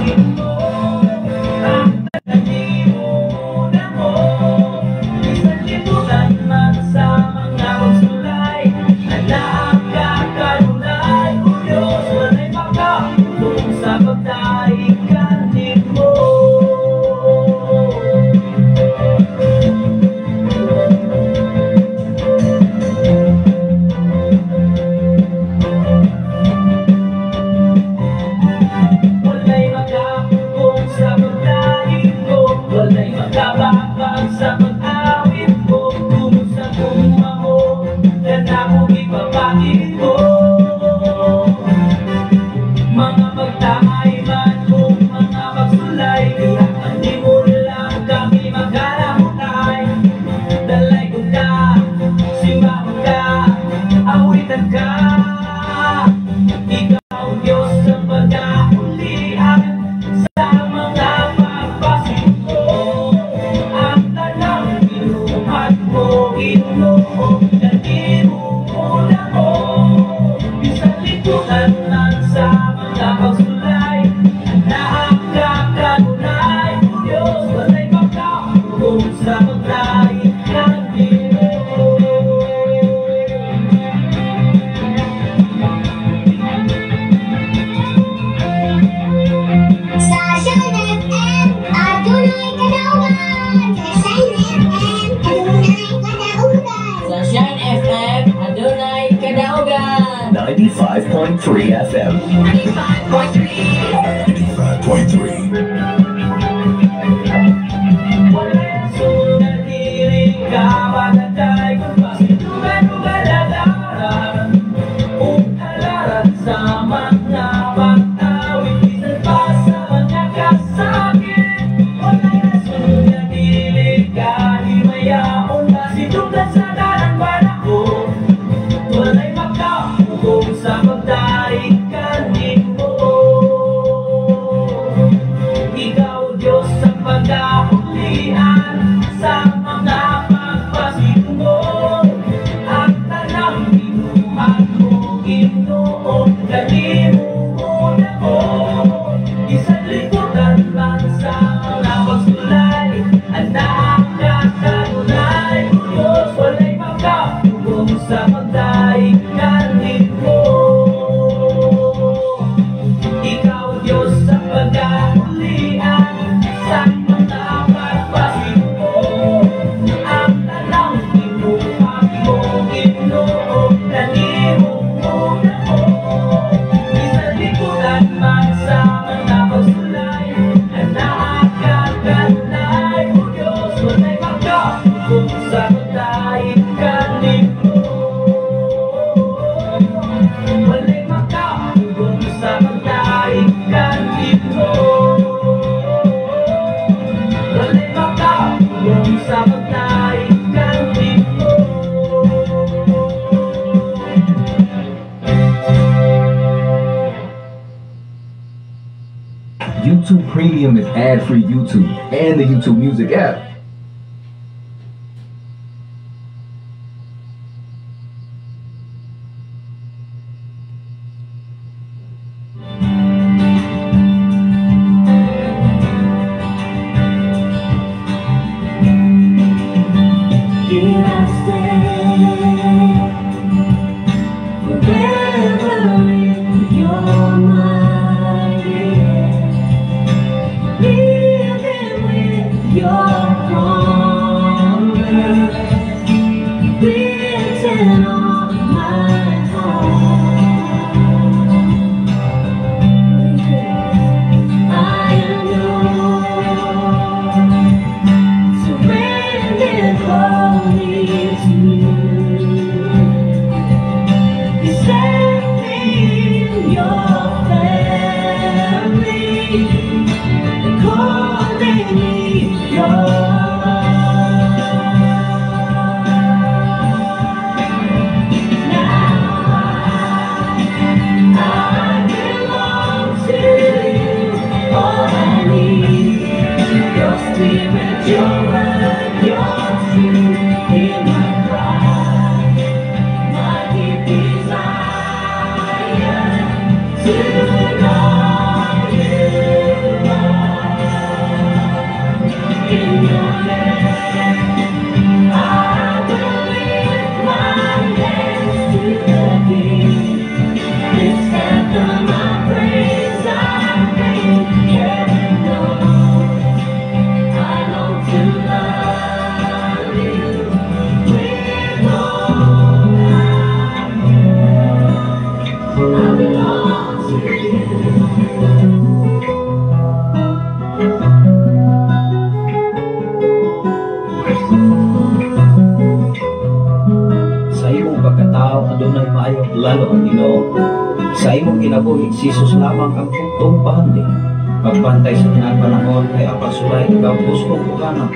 Pagpasin mo ang tanan mo. Bisan libutan man sa mga pagsulay, anak ka kanunay, O Diyos, walay makapugong sa pagdaig kanimo. Walay makapugong sa pagdaig ko, walay makababag sa pag-awit ko. Tungod sa gugma mo, na akong ipapakit ko. Mga pagtahay man o mga pagsulay, nimo lang kami magkalahutay. Dalay ko ka, simbahon ka, awitan ka. Ikaw, Diyos, ang pagkahulian sa mga pagbasin ko. Ang tanang binuhat mo, Ginoo, nagimuna mo. Bisan lipunan man sa mga pagsulay, nakakakanunay, O Diyos, walay makapugong sa pagdaig kanimo. Sa Shine FM, adunay kadaugan. Sa Shine FM, adunay kadaugan. Sa Shine FM, adunay kadaugan. 95.3 FM. 95.3. 95.3. Walay rason na dili ka magatay kung pasindugan o galagaran o halaran sa mga pag-awit bisan pa sa mga kasakit. Walay rason na dili ka himayaon pasindugan sa tanang panahon. Walay makapugong sa pagdaig kanimo. Ikaw, Diyos, ang pagkahulian sa mga pagbasin mo. Ang tanang binuhat mo, Ginoo, kanimo mo. Isang liputan man sa mga pagsulay, anak ka kanunay, O Diyos, walay makapugong sa pagdaig kanimo. Ikaw, Diyos, ang pagkahulian sa mga pagbasin mo. Ang tanang binuhat mo, Ginoo, kanimo mo. Bisan lipunan man sa mga pagsulay, anak ka kanunay, O Diyos, walay makapugong sa pagdaig kanimo. Walay makapugong sa pagdaig kanimo. Walay makapugong sa pagdaig kanimo. YouTube Premium is ad-free YouTube and the YouTube Music app. Here I stand forever in your mind, yeah. Living with your Si Jesus lamang ang buktong bahandi. Pagbantay sa tanan panahon kay ang pagsulay ikaw gusto ko kana.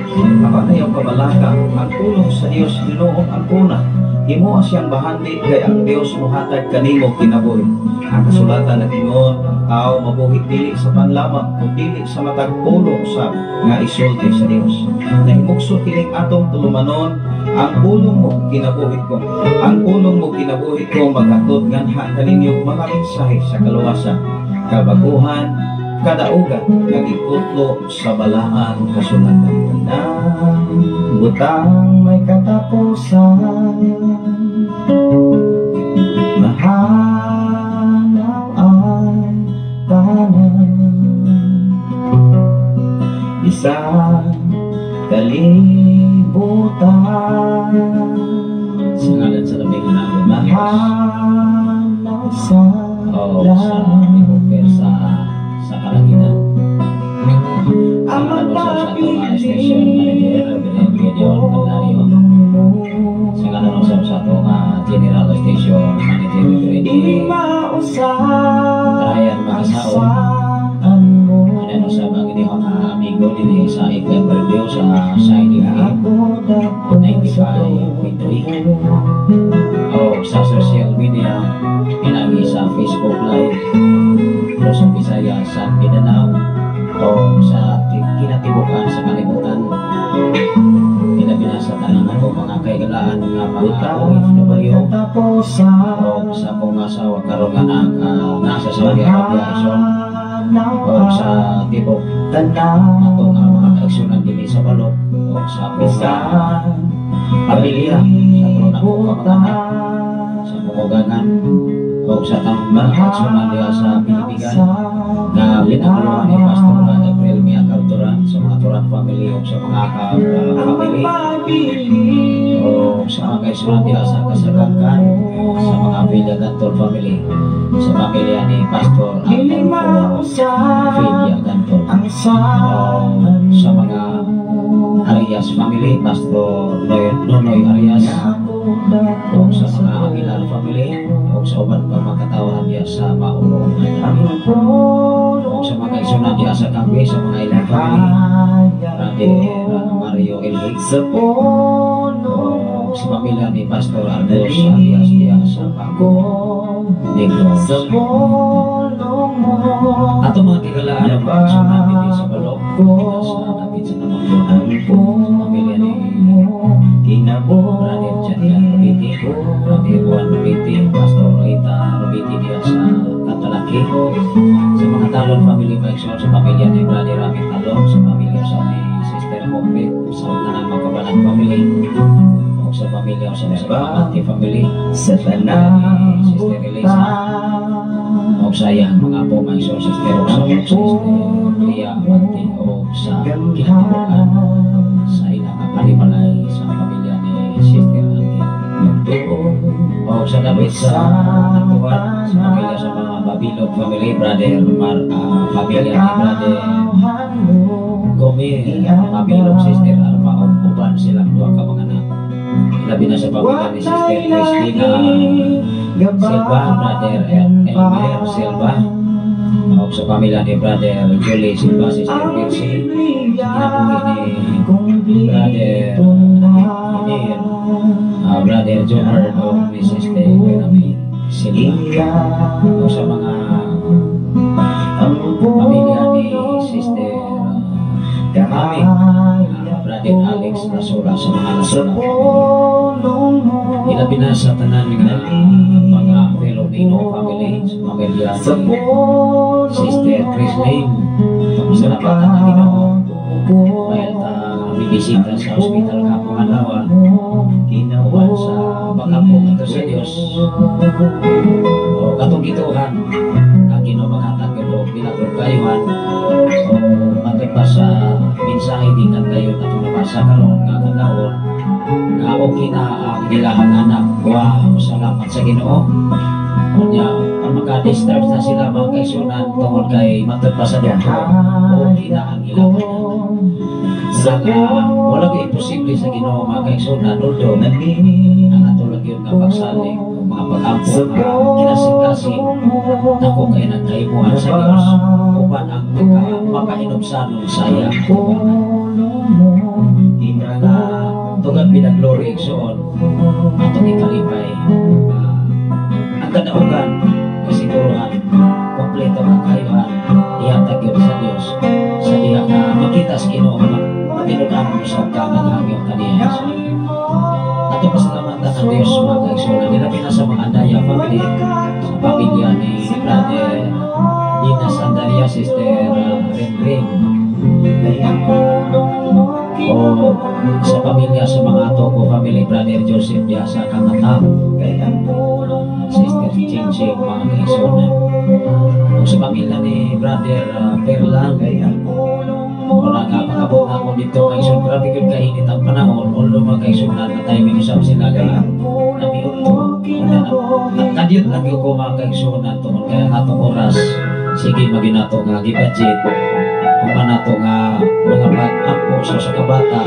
Apan ayaw kabalaka, ang pulong sa Dios hinuon ang kuna. Himoa siyang bahandi kay ang Dios mohatag kanimo kinabuhi. Ang kasulatan nag-ingon, ang tao mabuhi dili sa pan lamang kun dili sa matag pulong sa nga isulti sa Dios. Nahimugso kining atong tulumanon, ang pulong mo kinabuhi ko. Ang pulong mo kinabuhi ko maghatod nganha kaninyo mga mensahe sa kaluwasan, kabaguhan, kadaugan nga gikutlo sa balaan kasulatan. Tanang butang may katapusan, mahanaw ang tanan, bisan kalibutan. Sa ngalan sa labing hanalo ng Diyos. Mahanaw sa O sa tibok sa kalangitan. Sa Ang ngalan usab sa atong station manager, Reverend Gideon Candelario. Sa ngalan usab sa atong general station manager, Reverend Ining mausap Ryan ang Magasaon. saan mo. Ano usab ang inyong mga amigo dinhi sa FM Radio sa Shining FM Ako dapat 95.3 o sa social media pinagi sa Facebook Live Luzon, Visayas, sa Mindanao o sa kinatibukan sa kalibutan, ilabi na sa tanan ako mga kaigalaan nga mga OFW Katapusan o sa akong asawa karon nga nasa Saudi Arabia ison o sa tibok Tanan ato nga mga kaigsunan dinhi sa balok o sa akong bisan pamilya, sa tulo na akong kamag-anak, sa akong ugangan o sa tanang mga kaigsunan diha sa Pilipigan nga pinanguluhan ni Pastor April Mia Turan, sa mga Turan family o sa mga family o sa mga kaigsunan diha sa Kasagangkan, sa mga Villa Gantol family, sa pamilya ni Pastor Hiling Adolfo mausap Villa Gantol ang saan o sa mga Arias family, Pastor Nonoy Arias, o sa mga Aguilar family o sa uban pa mga katawhan diha sa Mauro Ang o sa mga kaigsunan diha sa Kambi, sa mga ilang family, Brother Mario Elvig Sa puno o sa pamilya ni Pastor Argos Arias diha sa Bago Negros. Sa pulong mo Ato mga kigalaan ang mga kaigsunan dinhi sa Balok sa napit sa Namundunan, Ang sa pamilya ni pulong mo Brother Jan Jan Rubiti, Brother Juan Rubiti, Pastor Rita Rubiti diha sa Katalaki, sa mga Talon family mga igsoon, sa pamilya ni Brother Ramit Talon, sa pamilya sa ni Sister Mokbet, sa tanang Makabanan family, o sa pamilya sa Mamanti family, Sa tanang Sister Elisa, butang o sa iyang mga apo mga igsoon, Sister Rosa, o Sister Lia Amanti, o sa kinatibukan sa ilang panimalay sa pamilya ni Sister Angel. O sa dapit sa Natuan, sa pamilya sa mga Babilog family, Brother Mar, pamilya ni Brother Gomez, Babilog, Sister Arma, o uban silang duha ka mga anak. Labi na sa pamilya ni Sister Christina Silva, Brother Elmer Silva, o sa pamilya ni Brother Julie Silva, Sister Percy, kinabuhi ni Brother Inir, Brother Johar o Mrs. Benami Silva, o sa mga pamilya ni Sister Mami, Brother Alex Lasura, sa mga Sa Lasura family. pulong mo Ilabi na sa tanan nga mga Felonino family, sa pamilya Sa ni pulong Sister Chrislane. Pasalamatan ang Ginoo dahil ta bibisita sa ospital kapong adlaw uban sa pag-ampo ngadto sa Dios. O katong gituohan ang Ginoo maghatag gyud og milagro kayuhan o matod pa sa mensahe gikan kayo atong nabasa karon nga kadlawon nga okay na ang ilahang anak. Wow, salamat sa Ginoo. Unya ang makada Na-discharge na sila, mga kaigsunan, tungod kay matod pa sa doktor, okay na ang ilang anak. Sa nga wala ko imposible sa Ginoo, mga kaigsunan, although ang ato lang yun nga pagsalig o mga pag-ampo nga kinasing-kasing dako kay nagkahimuan sa Dios uban ang pagka makahinumsanon sa iyang atubangan. Nga to God be the glory, igsoon. Atong ikalipay ang kadaugan, kasiguruhan, kompleto ang kaayuhan ihatag yun sa Dios sa diha nga makita sa Ginoo nga matinud-an usab ka nga nangangyo kaniya. Ato pasalamatan ang Dios, mga kaigsuonan, nilabi na sa mga Andaya family, sa pamilya ni Brother Dinas Andaya, Sister Ring o sa pamilya sa mga Toko family, Brother Joseph diya sa Kangatang, Sister Ching Ching, mga kaigsuonan, o sa pamilya ni Brother Perlan. Wala nga pag-abot na ako dito, mga kaigsoon. Grabe yun kainit ang panahon. Although, mga kaigsuonan, na timing usab sila ga namiunto. Kadiyot lang yun ko, mga kaigsuonan, tungod kaya ang atong oras sige maginato nga gibudget human nato nga mga pag-ampo sa usa ka bata.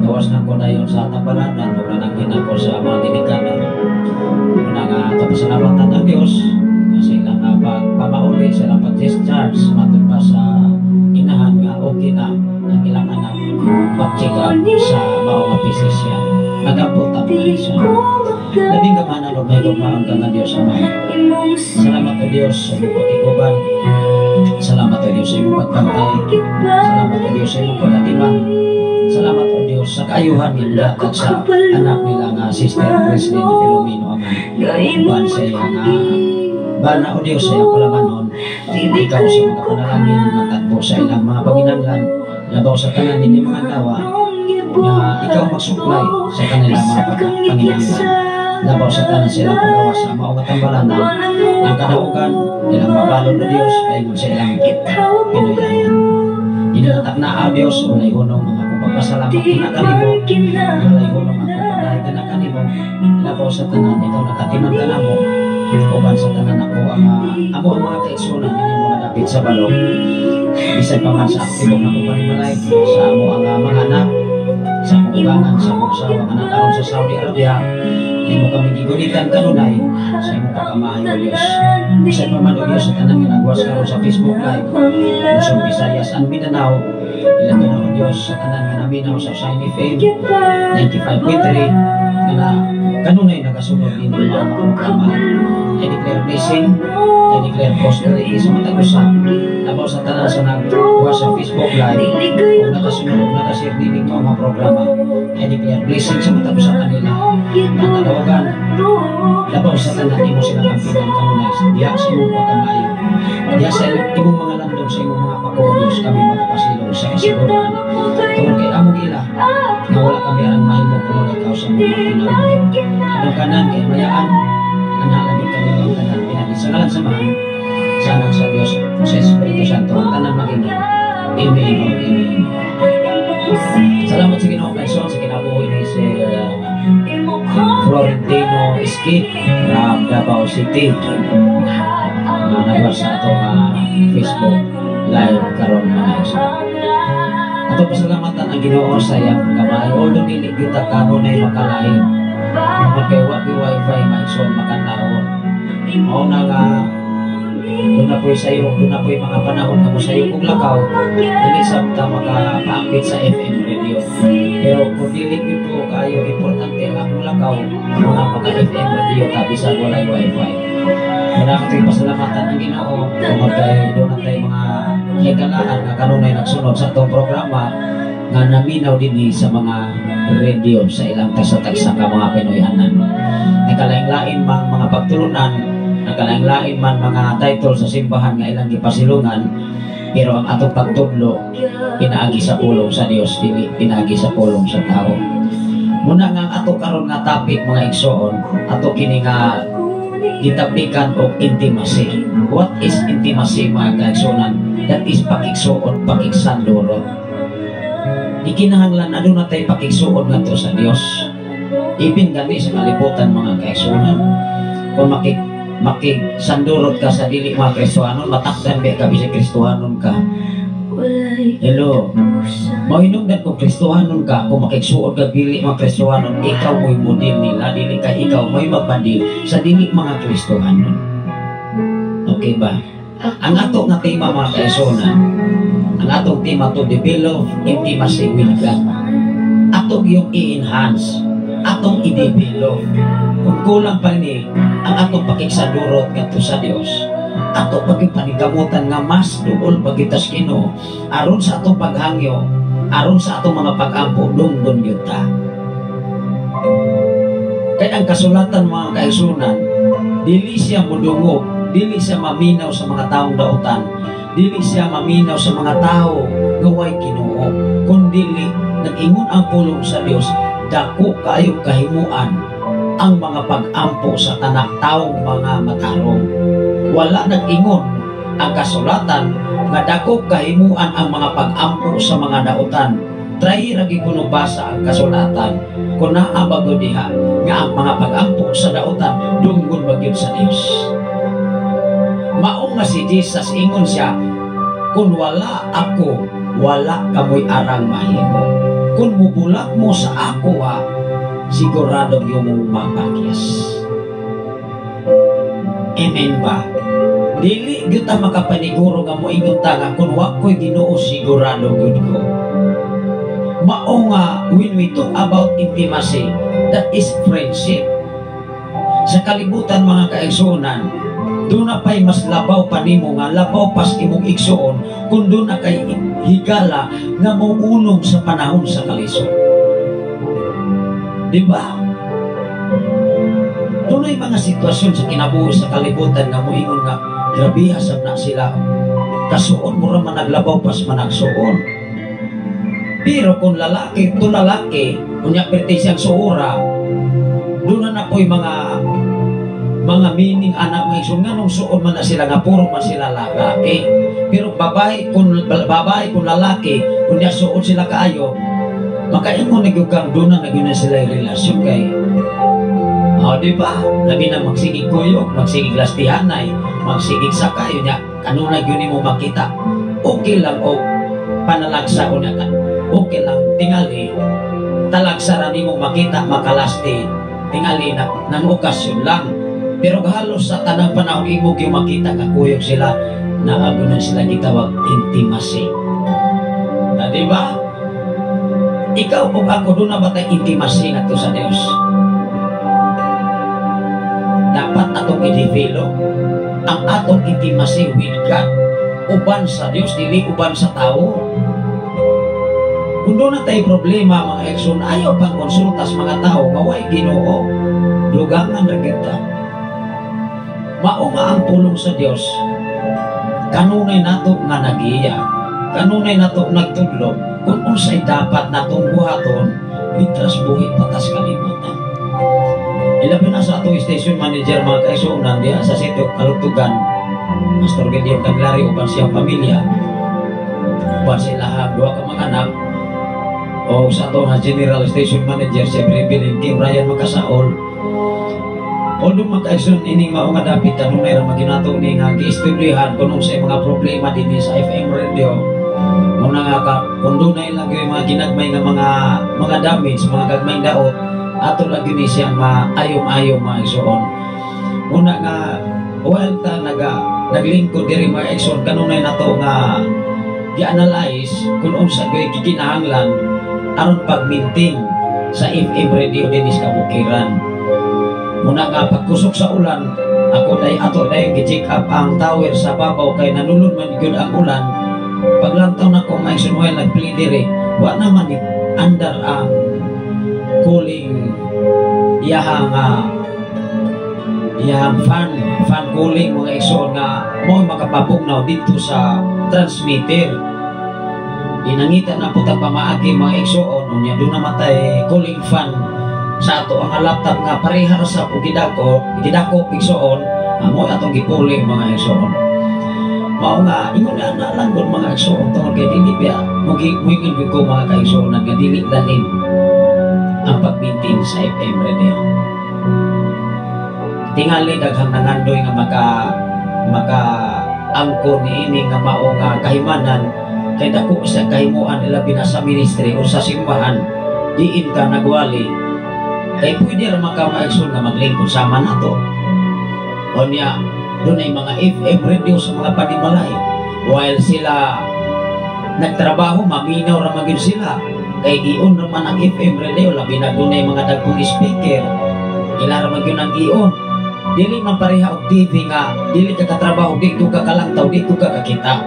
Gawas na ko na yun sa tambalanan, wala nang ko sa mga ginikanan. Una nga ato pasalamatan ang Diyos kasi ilang nga pagpamauli sa ilang pag-discharge matod pa sa inahan nga okay na ang ilang anak pag-check up sa mao nga physician. Magampot ang mga siya. Labing gamanan og mahigugmaon ka nga Diyos Ama. Salamat o Diyos sa imong pagkiguban. Salamat o Diyos sa imong pagbantay. Salamat o Diyos sa imong pag-atiman. Salamat o Diyos sa kaayuhan nga ihatag sa anak nila nga Sister President Filomeno Ama. Uban sa iya nga bana o Diyos sa iyang palamanon. Ikaw sa mga panalangin matagbo sa ilang mga panginahanglan labaw sa tanan ini mga tawa nga ikaw mag-supply sa kanilang mga panginahanglan labaw sa tanan silang pagawa sa mao nga tambalanan. Ang kadaugan ilang mabalon o Diyos paingon sa ilang Pinoyanan. Inatak na a Diyos, walay hunong ang akong pagpasalamat na kanimo, walay hunong ang akong pagdahig na kanimo. Labaw sa tanan, ikaw nakatiman ka namo. Uban sa tanan ako ang amo ang mga kaigsunan ini mga dapit sa balong bisan pa man sa aktibong na panimalay sa amo ang mga anak, sa akong ugangan, sa akong asawa nga nakaroon sa Saudi Arabia. Imo kami gigunitan kanunay sa imong pagkamaayo, Diyos. Bisan pa man o Diyos sa tanan nga nagwas karon sa Facebook Live, Luzon, Visayas and Mindanao, ilang na o Diyos sa tanan nga naminaw sa Shiny FM 95.3 nga na kanunay nagasunod ini mga programa. I declare blessing, I declare prosperity sa matag usa labaw sa tanan sa nagwas sa Facebook Live o nakasunod o nakashare din mga programa. I declare blessing sa matag usa kanila. Ang kadawagan labaw sa tanan, imo silang ampinan kanunay diha sa imong pagkamaayo, diha sa imong mga landong, sa imong mga pako, Diyos, kami magpasilong sa kasiguran tungod kay among ila nga wala kami aron mahimo kung wala ikaw sa mga kinabuhi. Anong kanan kay mayaan ang halagin kami ng tanan pinagi sa ngalan sa Amahan, sa Anak, sa Diyos, sa Espiritu Santo, ang tanan maging Amen o Amen. Salamat sa Ginoo kay sa kinabuhi ni si Florentino Iskit from Davao City nga nagawa sa atong Facebook Live karon, mga igsoon. Ato pasalamatan ang Ginoo sa iyang kamay. Although dili kita kanunay makalain. Tungod kay wa wifi, mga igsoon, makanlawon. Mao na nga doon na po'y sayo, doon na po'y mga panahon nga mosayo kog lakaw, dili sabta makapaambit sa FM radio. Pero kung dili gyud ko kaayo importante ang akong lakaw, mga maka FM radio ta bisan walay wifi. Muna ko pasalamatan ang Ginoo tungod kay doon na tay mga higalaan nga kanunay nagsunod sa atong programa nga naminaw dinhi sa mga radio sa ilang tagsa-tagsa ka mga Pinoyanan. Nagkalain-lain mang mga pagtulunan, nagkalain-lain man mga title sa simbahan nga ilang gipasilungan, pero ang atong pagtudlo pinaagi sa pulong sa Dios, dili pinaagi sa pulong sa tao. Muna nga ang ato karon nga topic, mga igsoon, ato kini nga gitapikan og intimacy. What is intimacy, mga kaigsuonan? That is pakigsuod, pakigsandurot. Ikinahanglan aduna tay pakigsuod ngadto sa Dios. Ipin gani sa kalibutan, mga kaigsuonan. Kung makig sandurot ka sa dili mga Kristohanon, matakdan ba ka bisag Kristohanon ka? Hello. Mahinungdan kung Kristohanon ka, kung makigsuod ka dili mga Kristohanon, ikaw mo'y model nila, dili ka ikaw mo'y magmodel sa dili mga Kristohanon. Okay ba? Ang ato nga tema, mga kaigsuonan, ang atong tema, to develop intimacy with God. Atong yung i-enhance, atong i-develop. Kung kulang pa ni ang atong pakigsandurot ngadto sa Dios, ato pag paningkamutan nga mas duol pagitas Ginoo aron sa atong paghangyo, aron sa atong mga pag-ampo, dunggon gyud ta. Kay ang kasulatan, mga kaigsuonan, dili siya mudungog, dili siya maminaw sa mga taong dautan, dili siya maminaw sa mga tao nga way Ginoo, kundili nag-ingon ang pulong sa Dios, dako kaayo kahimuan ang mga pag-ampo sa tanak taong mga matarong. Wala nag-ingon ang kasulatan nga dako kahimuan ang mga pag-ampo sa mga dautan. Try ra gyud kuno basa ang kasulatan kung naa ba gyud diha nga ang mga pag-ampo sa dautan dunggon ba gyud sa Dios. Mao nga si Jesus, ingon siya, "Kung wala ako, wala kamoy arang mahimo." Kung mubulak mo sa ako ha, sigurado yung mong mapakyas. Amen ba? Dili gyud ta makapaniguro nga moingon ta nga kung wa ko'y Ginoo, sigurado gyud ko. Mao nga when we talk about intimacy, that is friendship. Sa kalibutan, mga kaigsuonan, doon na pa'y mas labaw pa nimo nga labaw pas imong igsuon kung doon na kay higala nga muunong sa panahon sa kalisod. Di ba? Dunay mga sitwasyon sa kinabuhi sa kalibutan nga moingon nga grabiha sab na sila. Kasuon mo ra man naglabaw pas managsuon. Pero kung lalaki to lalaki, unya perti siyang suora, doon na po'y mga meaning anak mga igsoon nga nung suod man na sila nga puro man sila lalaki. Pero babae kung lalaki, unya suod sila kaayo, makaingon na gyud kang doon na gyud na sila yung relasyon kay. Oh, di ba? Labi na magsigig kuyog, magsigig lastihanay, magsigig sakay nya kanunay gyud nimo makita. Okay lang og panalagsa o ka. Okay lang tingali talagsa ra nimo makita makalasti tingali na nang okasyon lang. Pero halos sa tanang panahon imo gyud makita nga kuyog sila, naago na sila gitawag intimacy. Na, di ba? Ikaw ug ako, doon na ba tayo intimacy ngadto sa Dios? Dapat atong i-develop ang atong intimacy with God. Uban sa Dios, dili uban sa tao. Kung doon na tayo problema, mga igsoon, ayaw pang konsulta sa mga tao nga way Ginoo, dugangan ra kita. Mao nga ang pulong sa Dios, kanunay nato nga nagiya, kanunay nato nagtudlo kung unsay dapat natong buhaton mitras buhi patas kalibutan. Ilabi na sa atong station manager, mga kaigsuonan, diha sa sitio Kalugtugan, Pastor Gideon Caglari, uban siyang pamilya, uban sila duha ka mga anak, o sa ato nga general station manager si Reverend Kim Ryan Makasaol. Although, mga kaigsoon, ining mao nga dapit kanunay ra maginato ni nga giistudyohan kung unsay mga problema dinhi sa FM radio. Muna nga ka, kung dunay lang yung mga ginagmay nga mga damage, mga gagmayng daot, ato lang gyud ni siyang maayom-ayom, mga igsoon. Muna nga while ta naglingkod diri, mga igsoon, kanunay nato nga gi-analyze kung unsa gyud gikinahanglan aron pag-maintain sa FM radio dinhi sa kabukiran. Muna nga pagkusok sa ulan, ako day ato day gi-check up ang tower sa babaw kay nanulod man gyud ang ulan. Paglantaw na ko, mga igsoon, while nag-play diri, wa naman ni andar ang cooling iyahang iyahang fan cooling, mga igsoon, nga mo makapabugnaw dito sa transmitter. Inangita na po ta pamaagi, mga igsoon. Unya doon na matay cooling fan sa ato ang laptop nga pareha ra sa og gidako gidako, igsoon, amo atong gi-cooling, mga igsoon. Mao nga ingon na na lang gud, mga igsoon, tungod kay dili biya muingon gyud ko, mga kaigsoon, nga dili lalim ang pag-maintain sa FM radio. Tingali daghang nangandoy nga maka maka angkon niini nga mao nga kahimanan, kay dako sa kahimuan, ilabi na sa ministry o sa simbahan diin ka nagwali, kay pwede ra man ka, mga igsoon, nga maglingkod sama nato. Unya dunay mga FM radio sa mga panimalay. While sila nagtrabaho, maminaw ra man gyud sila kay gion ra man ang FM radio, labi na dunay mga dagkong speaker, ila ra man gyud ang gion. Dili man pareha og TV nga dili ka katrabaho, di ka kalantaw, di ka kakita,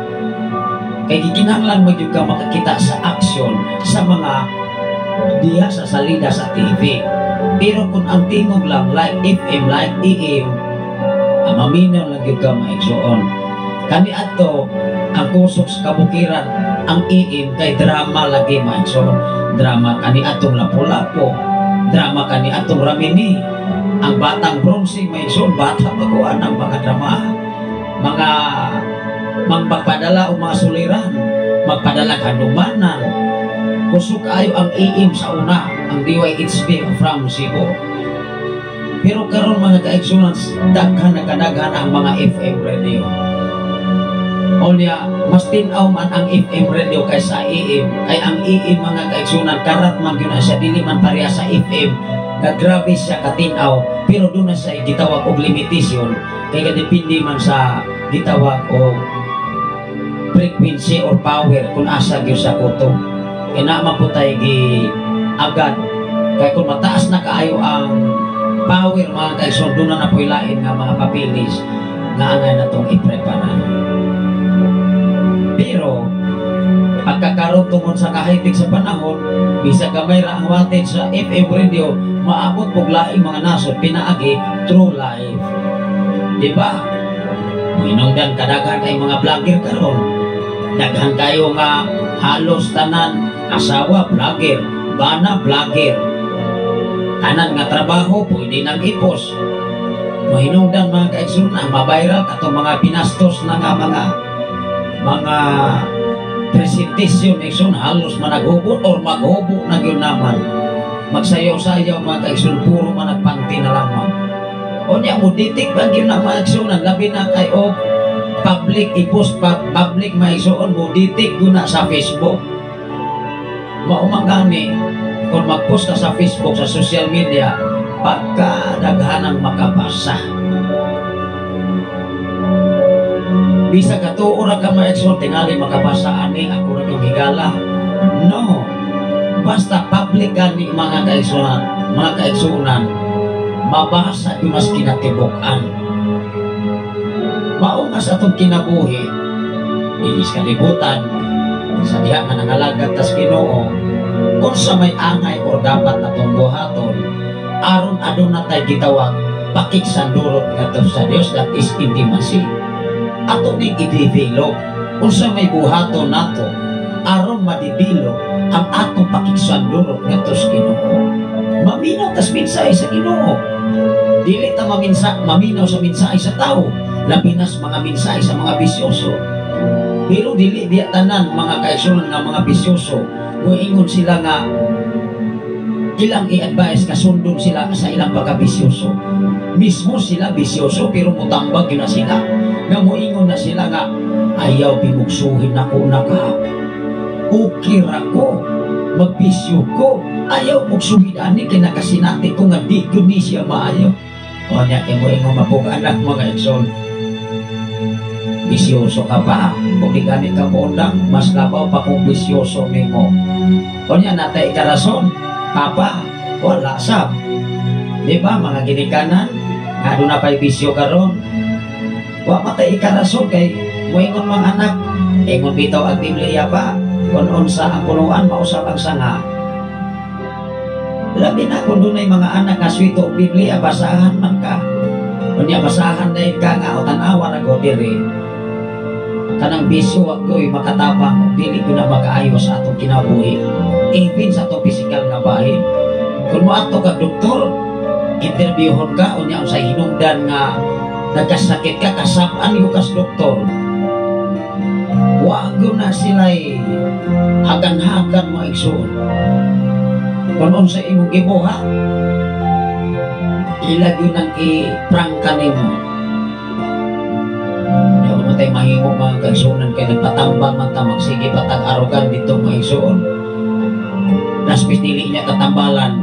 kay gikinahanglan man gyud ka makakita sa action sa mga diha sa salida sa TV. Pero kung ang tingog lang, like FM, like AM, ang maminaw lang gyud ka, mga igsoon. Kani ato ang Kusog sa Kabukiran, ang AM kay drama lagi, mga igsoon. Drama kani atong Lapu-Lapu, drama kani atong Ramini, ang Batang Bronze, mga igsoon, bata pa ko ang mga drama, mga magpapadala o mga suliran, magpadala kanumanan. Kusog kaayo ang AM sa una, ang DYHB from Cebu. Pero karon, mga kaigsunan, daghan na kadaghan ang mga FM radio. Unya, mas tin-aw man ang FM radio kaysa AM. Kay ang AM, mga kaigsunan, karat man gyud na siya, dili man pareha sa FM nga grabe siya katinaw, pero duna siya gitawag og limitation kay kadepende man sa gitawag og frequency or power kung asa gyud sa kutob. Kay naa man po tay gi agad kay kung mataas na kaayo ang power, mga kaigsoon, duna na po'y lain nga mga papilis nga angay na tong i-prepara. Pero pagkakaroon, tungod sa kahigpit sa panahon, bisag gamay ra ang wattage sa FM radio, maabot og laing mga nasod pinaagi through live, di ba? Hinungdan kadaghan kay mga vlogger karon, daghan kayo nga halos tanan, asawa vlogger, bana vlogger, tanan nga trabaho pwede nang ipos. Mahinungdan, mga kaigsoon, ang ma-viral katong mga binastos na nga mga presentation, igsoon, halos managhubo or maghubo na gyud naman, magsayaw-sayaw, mga kaigsoon, puro managpanti na lamang. Unya mo detect pa gyud na, mga igsoon, labi na kay og public ipos pa, public, mga igsoon, mo detect gyud na sa Facebook. Mao man gani kung mag-post ka sa Facebook, sa social media, pagka daghanang makabasa, bisag katuo ra ka, mga igsoon, tingali makabasa ani ako ra yung higala. No, basta public gani, mga kaigsunan, mabasa yung mas kinatibuk-an. Mao nga sa atong kinabuhi dinis kalibutan, sa diha nga nangalagad tas Ginoo, unsa may angay or dapat atong buhaton aron aduna tay gitawag pakigsandurot ngadto sa Dios, that is intimacy. Ato ning i-develop. Unsa may buhaton nato aron ma-develop ang atong pakigsandurot ngadto sa Ginoo? Maminaw tas mensahe sa Ginoo. Dili ta maminaw sa mensahe sa tao, labi nas mga mensahe sa mga bisyoso. Pero dili biya tanan, mga kaigsuonan, nga mga bisyoso muingon sila nga ilang i-advise nga sundon sila sa ilang pagkabisyoso. Mismo sila bisyoso, pero mutambag yun na sila nga muingon na sila nga ayaw bimugsuhin nako na ka, okay ra ko magbisyo ko, ayaw mugsuhin ani kay nakasinati ko nga di gyud ni siya maayo. O nya kay moingon mapug anak, mga igsoon, bisyoso ka pa kung di gani ka muundang, mas labaw pa kung bisyoso nimo. O nya natay ikarason, papa, wala sab. Di ba, mga ginikanan nga aduna pa'y bisyo karon, wa matay ikarason kay moingon mga anak, ingon bitaw ang Biblia pa, kung unsa ang punuan, mausap ang sanga. Labi na kung dunay mga anak nga swito og Biblia, basahan man ka. Unya basahan dahil ka nga o tan-awa na ko diri, kanang bisyo wa ko'y makatabang ug dili ko na makaayo sa atong kinabuhi, even sa atong pisikal nga bahin. Kung moadto ka doktor, interviewhon ka, unya sa hinungdan nga nagkasakit ka, kasab-an yung kas doktor, wago na sila'y hagan-hagan mo, igsoon, kung unsa imong gibuhat. Ila gyud ang i-prangka nimo. Di ako matay mahimo, mga kaigsuonan, kay nagpatambal man ta, magsige patag arugan dito, mga igsuon. Daspis dili niya katambalan.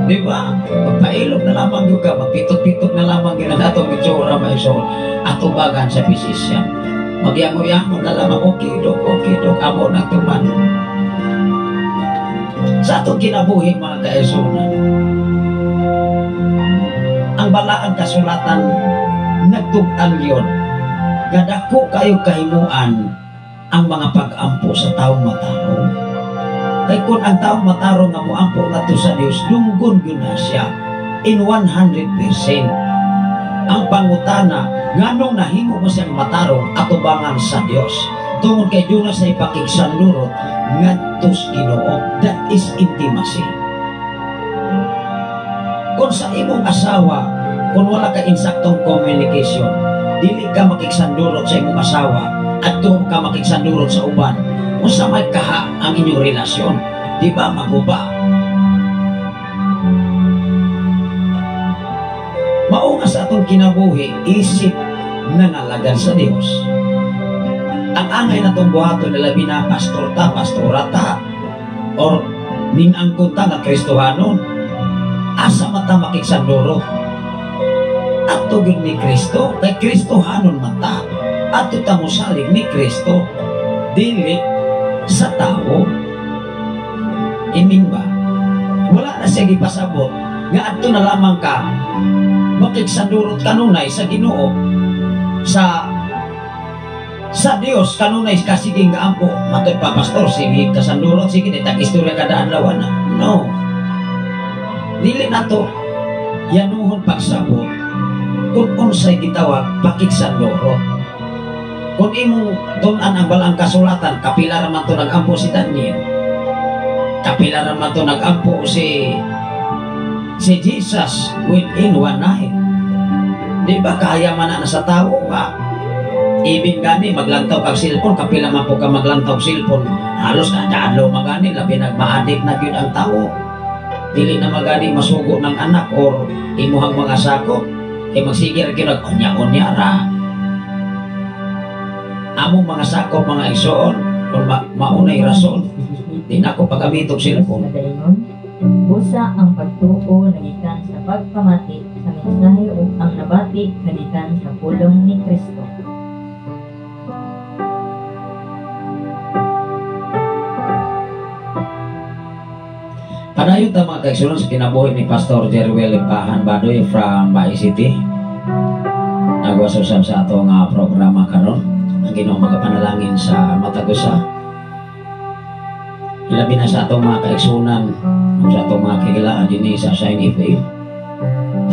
Di ba? Magpailog na lamang yun ka, magpitot-pitot na lamang yun ang atong itsura, mga igsuon. Atubagan sa physician. Magyango-yango na lamang, okay dok, amo nang tuman. Sa atong kinabuhi, mga kaigsuonan, ang balaan kasulatan nagtug-an yun nga dako kayo kahimuan ang mga pag-ampo sa taong matarong. Kay kung ang taong matarong nga moampo ngadto sa Dios, dunggon gyud na siya in 100%. Ang pangutana, nganong nahimo mo siyang matarong atubangan sa Dios? Tungod kay duna sa ipakigsandurot ngadto sa Ginoo. That is intimacy. Kung sa imong asawa, kung wala ka insaktong communication, dili ka makigsandurot sa imong asawa at ka makigsandurot sa uban, unsa may kaha ang inyong relasyon? Di ba maguba? Mao nga sa atong kinabuhi, isip nangalagan sa Dios. Ang angay natong buhaton, labi na pastor ta, pastora ta, or ninangkon ta nga Kristohanon, asa mata makigsandurot? Adto gyud ni Kristo, kay Kristohanon man ta. Adto ta mosalig ni Kristo, dili sa tawo. Imin ba? Wala na siya gipasabot nga adto na lamang ka makigsandurot kanunay sa Ginoo, sa Dios kanunay ka sige nga ampo. Matod pa pastor, sige kasandurot, sige tag istorya kada adlaw na. No. Dili na to yanuhon pagsabot kung unsay gitawag pakigsandurot. Kung imong tun-an ang balang kasulatan, kapila ra man to nag-ampo si Daniel, kapila ra man to nag-ampo si Jesus within one night. Di ba kaya man na sa tao nga ibig gani maglantaw kag cellphone, kapila man po ka maglantaw cellphone, halos kada adlaw magani, labi nagma-addict na gyud ang tao. Dili na magani masugo ng anak or imuhang mga sako, kay magsige ra gyud unya-unya ra. Among mga sakop, mga igsoon, kung maunay rason, di na ako paggamit og cellphone. Busa ang pagtuo nagikan sa pagpamati sa mensahe ug ang nabati nagikan sa pulong ni Kristo. Padayon ta, mga kaigsuonan, sa kinabuhi ni Pastor Jerwel Limpahan Badoy from Bay City. Nagwasosab sa atong programa karon. Ang Ginoo magapanalangin sa matag usa. Ilabi na sa atong mga kaigsuonan, sa atong mga kahigalaan dinhi sa Shine FM.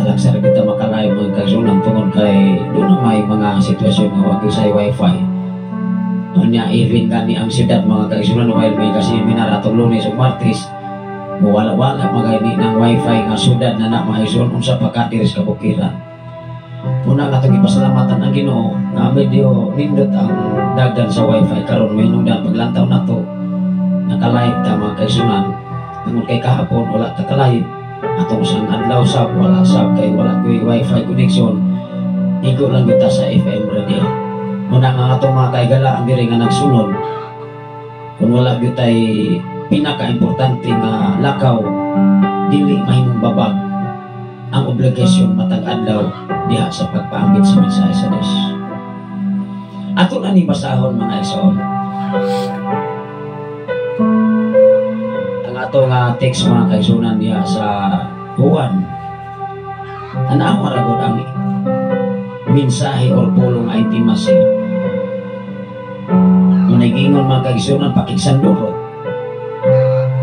Talagsar kita makalayo, mga kaigsuonan, tungod kay doon na may mga sitwasyon nga wa gyud sa wifi. Unya even gani ang siyudad, mga kaigsuonan, while may kasi seminar atong Lunes ug Martes, wala-wala magani ng wifi nga siyudad na na, mga igsoon, unsa pa ka diri sa kabukiran. Una nga itong ipasalamatan ang Ginoo nga medyo nindot ang dagdan sa wifi karon, may nungdan paglantaw nato naka-live ta, mga kaigsuonan, tungod kay kahapon wala ta ka-live, atong sang adlaw sab wala sab kay wala koy wifi connection, igo lang kita sa FM radio. Una nga atong mga kaigala ang diri nga nagsunod, kung wala gyud tay pinaka-importante nga lakaw, dili mahimong babag ang obligasyon matag adlaw diha sa pagpaambit sa mensahe sa Dios. Ato na ni basahon, mga igsoon, ang ato nga text, mga kaigsuonan, diha sa Juan. Tanawa ra gud ang mensahe or pulong nga intimacy. Ngunay giingon, mga kaigsuonan, pakigsandurot.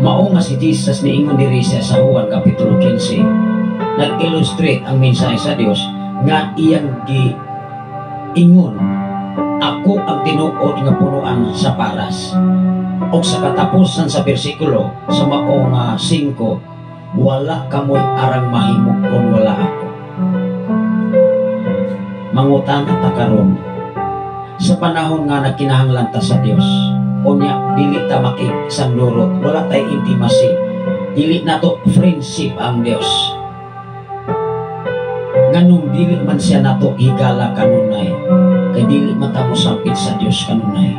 Mao nga si Jesus niingon diri siya sa Juan Kapitulo 15. Nag-illustrate ang mensahe sa Dios nga iyang giingon, ako ang tinuod nga punuan sa paras. Og sa katapusan sa bersikulo sa mao nga 5, wala kamoy arang mahimo kung wala ako. Mangutana ta karon sa panahon nga nagkinahanglan ta sa Dios, unya dili ta makigsandurot, wala tay intimacy, dili nato friendship ang Dios. Nganong dili man siya nato higala kanunay, kay dili man ta mosampit sa Dios kanunay.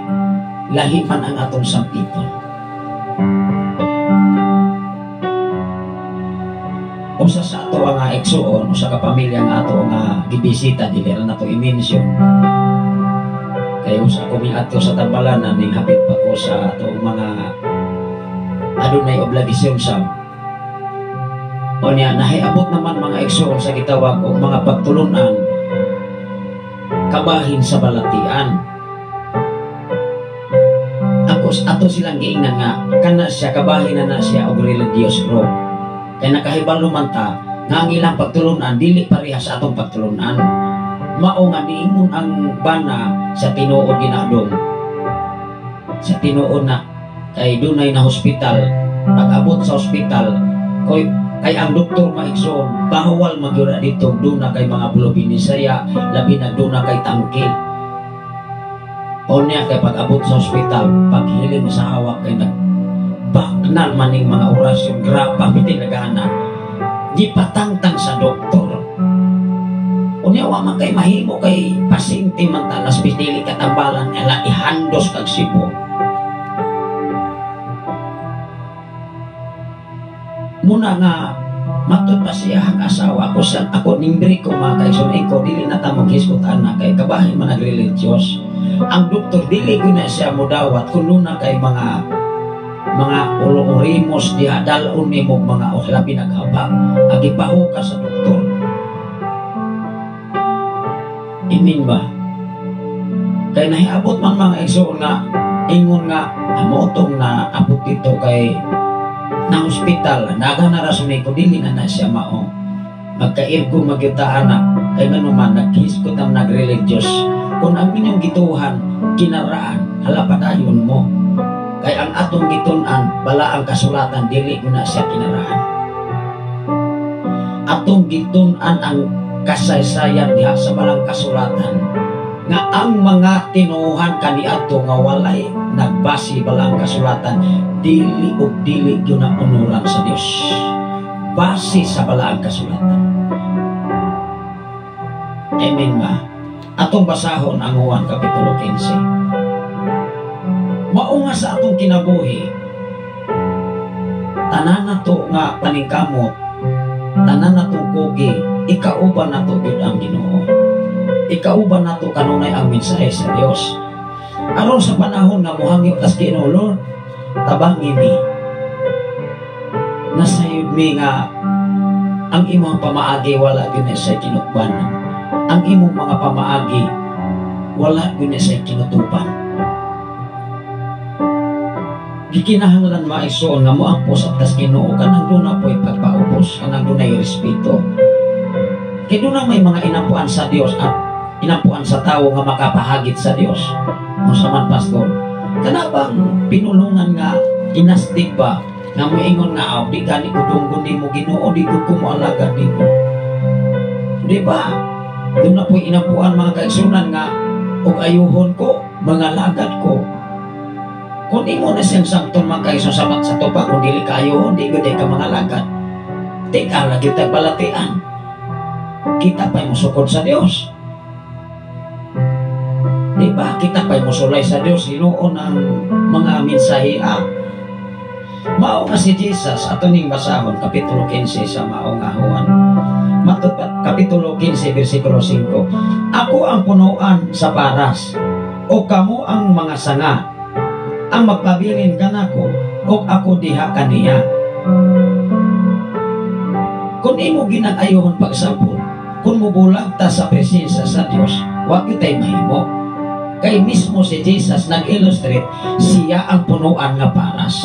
Lahi man ang atong sampiton. Usa sa ato nga igsuon, usa ka pamilya nga ato nga gibisita, dili ra nato i-mention. Kay usa ko miadto sa Tambalanan, ning hapit pa ko sa atong mga adunay obligasyon sa unya nahiabot naman mga igsuon sa gitawag og mga pagtulunan kabahin sa balatian. Ako ato silang giingnan nga kana siya kabahin na siya og religious group. Kay nakahibalo man ta nga ang ilang pagtulunan dili pareha sa atong pagtulunan. Mao nga niingon ang bana sa tinuod ginadong. Sa tinuod na kay dunay na hospital, pag-abot sa hospital koy kay ang doktor maigsoon bawal magyura dito duna kay mga bulobinisaya, labi na duna kay tangke. Unya kay pag-abot sa hospital, paghiling sa hawak kay nag baknal maning mga orasyon, graba bitin nagana, gipatangtang sa doktor. Unya wa man kay mahimo kay pasyente man ta las dili katambalan ela ihandos kag sibo. Muna nga matud pa siya ang asawa ko sa ako ningdiri ko mga kaigsoon ko dili na ta maghisgot ana kay kabahin man nagreligyos. Ang doktor dili gyud na siya modawat kun duna kay mga ulo-urimos diha dalon nimo mga labi naghabak agi pahuka sa doktor. Imin ba? Kay nahiabot man mga igsoon nga ingon nga amotong na abot dito kay na hospital naga na rason ko dili na na siya mao magkairgo magyuta ana kay nganuman naghisgot ang nagreligyos. Kung ang inyong gituhan kinaraan hala padayon mo. Kay ang atong gitun-an bala ang kasulatan dili ko na siya kinaraan. Atong gitun-an ang kasaysayan diha sa balang kasulatan nga ang mga tinuohan kaniadto nga walay nagbasi bala ang kasulatan dili ug dili gyud na unuran sa Dios. Base sa balaang kasulatan. Amen ba? Atong basahon ang Juan Kapitulo 15. Mao nga sa atong kinabuhi, tanan nato nga paningkamot, tanan natong kugi, ikauban nato gyud ang Ginoo. Ikauban nato kanunay ang mensahe sa Dios. Aron sa panahon nga mohangyo tas Ginoo, Lord, tabangi mi. Nasayod mi nga ang imong pamaagi wala gyud sa kinutban. Ang imong mga pamaagi wala gyud sa kinutuban. Gikinahanglan maigsoon nga moangpos at tas Ginoo kanang duna po'y pagpaubos, kanang dunay respeto. Kay duna may mga inampuan sa Dios at inampuan sa tawo nga makapahagit sa Dios. Unsa man pastor, kana bang pinulungan nga inastig ba nga moingon nga aw di gani ko dunggon nimo Ginoo, di ko moalagad nimo. Di ba? Duna po'y inampuan mga kaigsunan nga og ayuhon ko, mga lagad ko. Kung imo na siyang sangton mga kaigsoon sa sa tupa, kung dili kayo, di gud ka mga lagad. Tika lagi tag balatian. Kita pa'y musukod sa Dios. Di ba? Kita pa'y musulay sa Dios. Hinuon ang mga mensahe. Mao nga si Jesus, ato ning basahon, Kapitulo 15 sa mao nga Juan. Matod Kapitulo 15, versikulo 5. Ako ang punuan sa paras, o kamo ang mga sanga. Ang magpabilin kanako og ako diha kaniya. Kung imo ginag-ayohon pagsabot, kung mubulag ta sa presensya sa Dios, wa kitay mahimo. Kay mismo si Jesus nag-illustrate, siya ang punuan nga paras.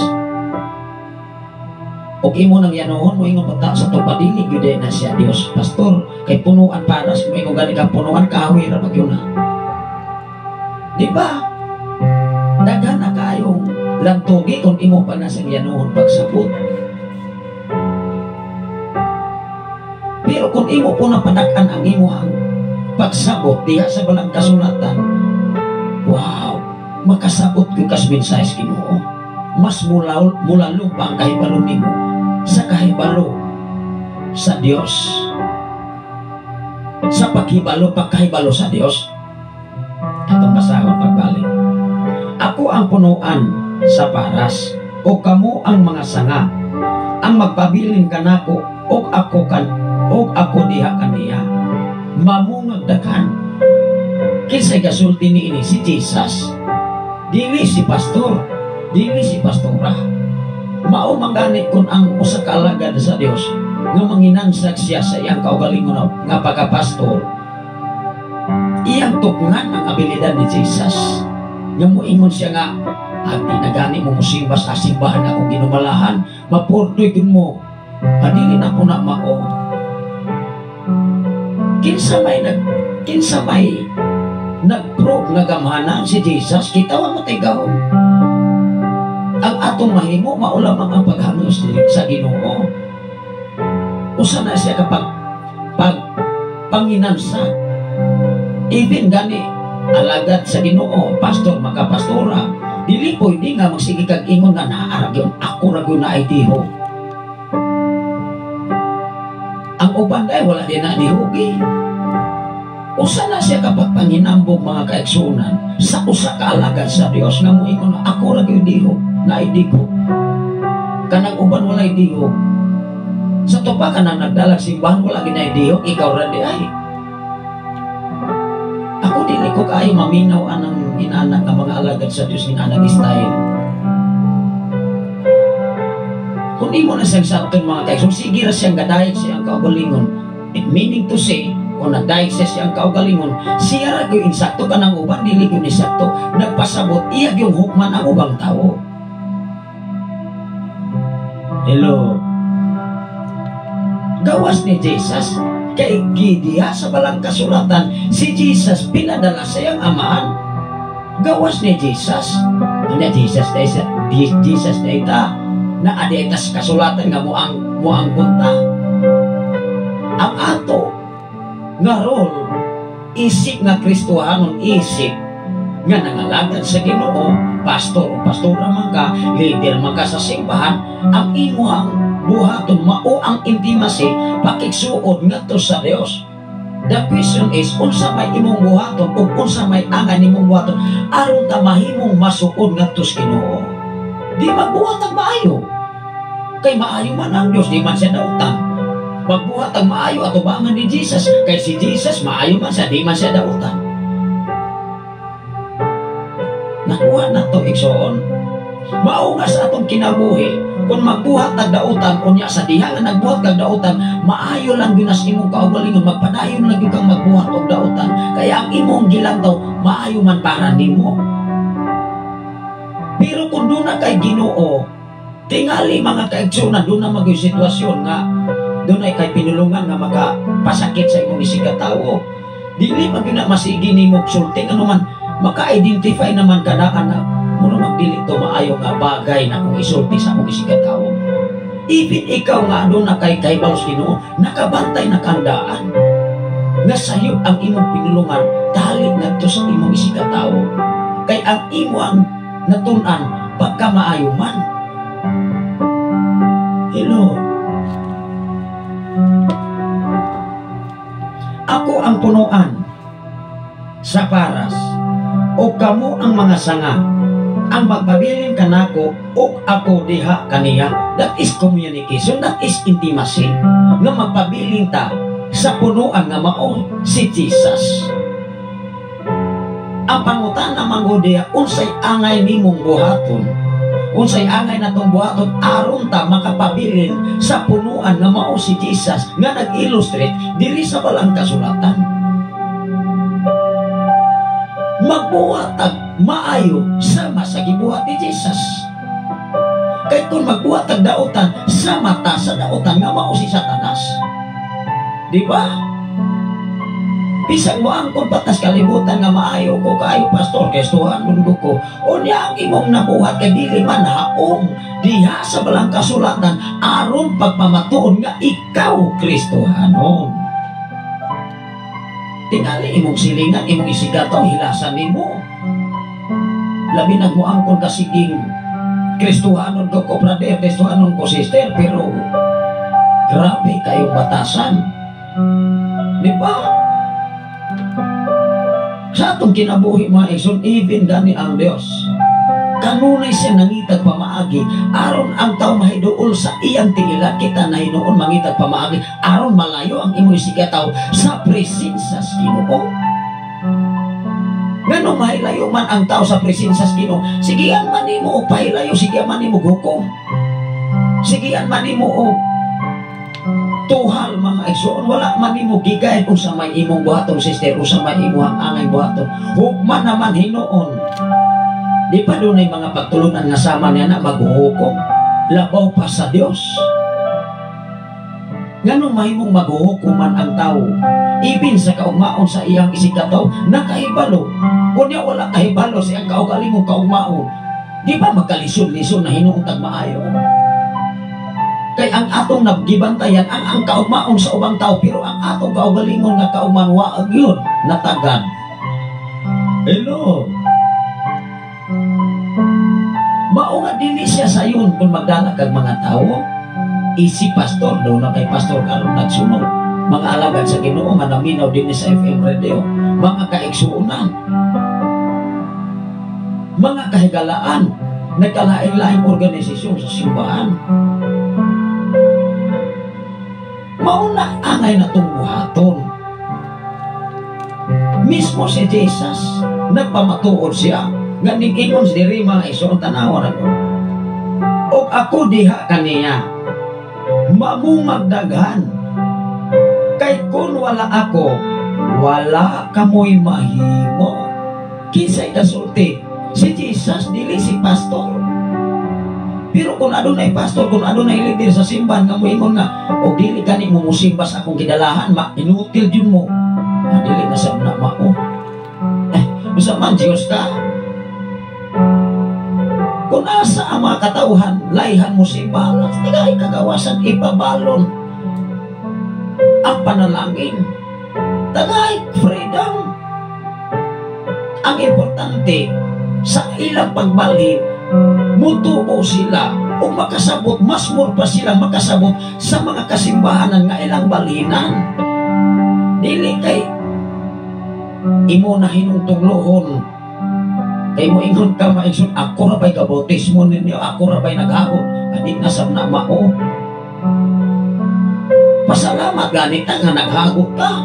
Og imo nang yanuhon mo ingon pata sa tupadili gyud na siya Dios. Pastor, kay punuan paras mo ingon gani kang punuan kahoy ra magyud na. Di ba? Daghan na kaayong lantugi kung imo pa na siyang yanuhon pagsabot. Pero kung imo po napadak-an ang imo ang pagsabot diha sa balang kasulatan, wow, makasabot gyud kas mensahe sa Ginoo. Mas mulalo pa ang kahibalo nimo sa kahibalo sa Dios. paghibalo, pagkahibalo sa Dios. Atong basahon pagbalik. "Ako ang punuan sa paras o kamo ang mga sanga. Ang magpabilin kanako ug ako diha kaniya, mamungag daghan." Kinsay gasulti niini? Si Jesus. Dili si pastor, dili si pastora. Mao man gani kun ang usa ka alagad sa Dios nga manginansag siya sa iyang kaugalingon nga pagkapastor, iyang tukngan ang abilidad ni Jesus. Nga moingon siya nga, "Ati na gani mo musimba sa simbahan akong ginumalahan, mapurdoy gud mo." Adili na po na mao. Kinsa may nag-prove nga gamhanan si Jesus? Kita wa mo gahom. Ang atong mahimo mao lamang ang paghangos sa Ginoo. Usa na siya kapag pag panginansa. Even gani alagad sa Ginoo, pastor, makapastora, dili pwede nga magsige kag ingon nga naa ra gyud ako ra gyud naay diho. Ang uban dai wala din na dihugi. Usa na siya kapag panginambog, mga kaigsuonan, sa usa ka alagad sa Dios nga moingon nga ako ra gyud diho, naay digo. Kanang uban walay diho. Sa tupa kanang nagdalag simbahan wala ginay diho, ikaw ra di ay. Ako dili ko kaayo maminaw anang inana nga mga alagad sa Dios, inana style. Kung imo na siyang sabton, mga kaigsoon, sige ra siyang gadayeg siyang kaugalingon. It meaning to say, kung nagdayeg siya siyang kaugalingon, siya ra gyud insakto, kanang uban dili gyud insakto. Nagpasabot iya gyung hukman ang ubang tawo. Hello. Gawas ni Jesus, kay gidiha sa balang kasulatan, si Jesus pinadala sa iyang amahan. Gawas ni Jesus. Ano Jesus dahil sa Jesus dahil ta na adetas kasulatan nga moang kunta. Ang ato nga role isip nga Kristohanon, isip nga nangalagad sa Ginoo, pastor o pastora man ka, leader man ka sa simbahan, ang imuhang buhaton mao ang intimacy, pakigsuod ngadto sa Dios. The question is, unsa may imong buhaton ug unsa may angay nimong buhaton aron ta mahimong masuod ngadto sa Ginoo? Di magbuhat ang maayo. Kay maayo man ang Dios, di man siya dautan. Magbuhat ang maayo atubangan ni Jesus, kay si Jesus maayo man siya, di man siya dautan. Nakuha na to, igsoon. Mao nga sa atong kinabuhi, kung magbuhat ang dautan, unya sa diha nga nagbuhat kag dautan, maayo lang gyud sa imong kaugalingon, magpadayon lang gyud kang magbuhat og dautan. Kaya ang imong gilantaw, maayo man para nimo. Pero kung doon na kay Ginoo, tingali, mga kaigsuonan, doon na magyud sitwasyon nga doon ay kay pinulungan nga makapasakit sa imong isigkatawo. Dili man gyud na masigi nimo sulti, ano man maka-identify naman ka na na mura magdili to maayo nga bagay na kung isulti sa akong isigkatawo. Even ikaw nga doon na kay balos Ginoo, nakabantay na kandaan nga sayop ang imong pinulungan tali ngadto sa imong isigkatawo. Kay ang imong natun-an pagka maayo man. Hello. Ako ang punuan sa paras o kamo ang mga sanga. Ang magpabilin kanako o ako diha kaniya. That is communication, that is intimacy. Nga magpabilin ta sa punuan nga mao si Jesus. Ang pangutana man gud diha, unsay angay nimong buhaton? Unsay angay natong buhaton aron ta makapabilin sa punuan nga mao si Jesus nga nag-illustrate diri sa balang kasulatan? Magbuhat tag maayo sama sa gibuhat ni Jesus. Kay kung magbuhat tag dautan, sama ta sa dautan nga mao si Satanas. Di ba? Bisag mo angkon patas kalibutan nga maayo ko kaayo pastor, Kristohan mun ko. Unya ang imong nabuhat kay dili man haong diha sa balang kasulatan aron pagpamatuon nga ikaw Kristohanon. Tingali imong silingan, imong isigataw, hilasan nimo. Labi nagmuangkon ka siging Kristohanon ko ko brother, Kristohanon ko sister, pero grabe kayong batasan. Di ba? Sa atong kinabuhi, mga igsoon, even gani ang Dios, kanunay siya nangitag pamaagi aron ang tao mahiduol sa iyang tiila. Kita na hinuon mangitag pamaagi aron malayo ang imong isigkatawo sa presensya sa Ginoo. Nganong mahilayo man ang tao sa presensya sa Ginoo? Sigian man nimo og pahilayo, sigian man nimo og hukom, sigian man nimo og tuhal, mga igsoon. Wala man nimo gigayon unsa may imong buhaton, sister, unsa may imong angay buhaton. Hukman naman hinuon. Di pa dunay mga pagtulunan nga sama niya na maghuhukom labaw pa sa Dios? Nganong mahimong maghuhukom man ang tao ibin sa kaugmaon sa iyang isigkatawo? Nakahibalo kunya, wala kahibalo sa iyang kaugalingong kaugmaon. Di ba magkalisod-lisod na hinuon tag maayo? Kay ang atong nagibantayan ang kaugmaon sa ubang tao, pero ang atong kaugalingon nga kaugman wa gyud natagad. Hello? Mao nga dili siya sayon kung magdala kag mga tao. Isi pastor daw na kay pastor karon nagsunod. Mga alagad sa Ginoo nga naminaw dinhi sa FM radio, mga kaigsuonan, mga kahigalaan, nagkalain-laing organisasyon sa simbahan. Mao na angay na buhaton. Mismo si Jesus, nagpamatuod siya nga ning-ingon diri, mga igsoon, tanawa na ko. "Og ako diha kaniya, mamungag daghan. Kay kung wala ako, wala kamoy mahimo." Kinsay kasulti? Si Jesus, dili si pastor. Pero kung adunay pastor, kung adunay leader sa simbahan nga moingon nga, "Og dili gani mo musimba sa akong gidalahan, ma inutil jud mo." Ah, dili na sa na mao. Eh, bisa man Diyos ka. Kung asa ang mga katauhan, layhan mo simba, tagay kagawasan, ipabalon ang panalangin. Tagay freedom. Ang importante, sa ilang pagbalhin, mutuo sila o makasabot, mas more pa sila makasabot sa mga kasimbahanan nga ilang balhinan. Dili kay imo na hinungtunglohon. Kay mo ingon ka, maigsoon, "Ako ra ba'y gabautismo ninyo, ako ra ba'y naghahon?" Adi na sab na mao. Pasalamat gani ta nga naghagot ka.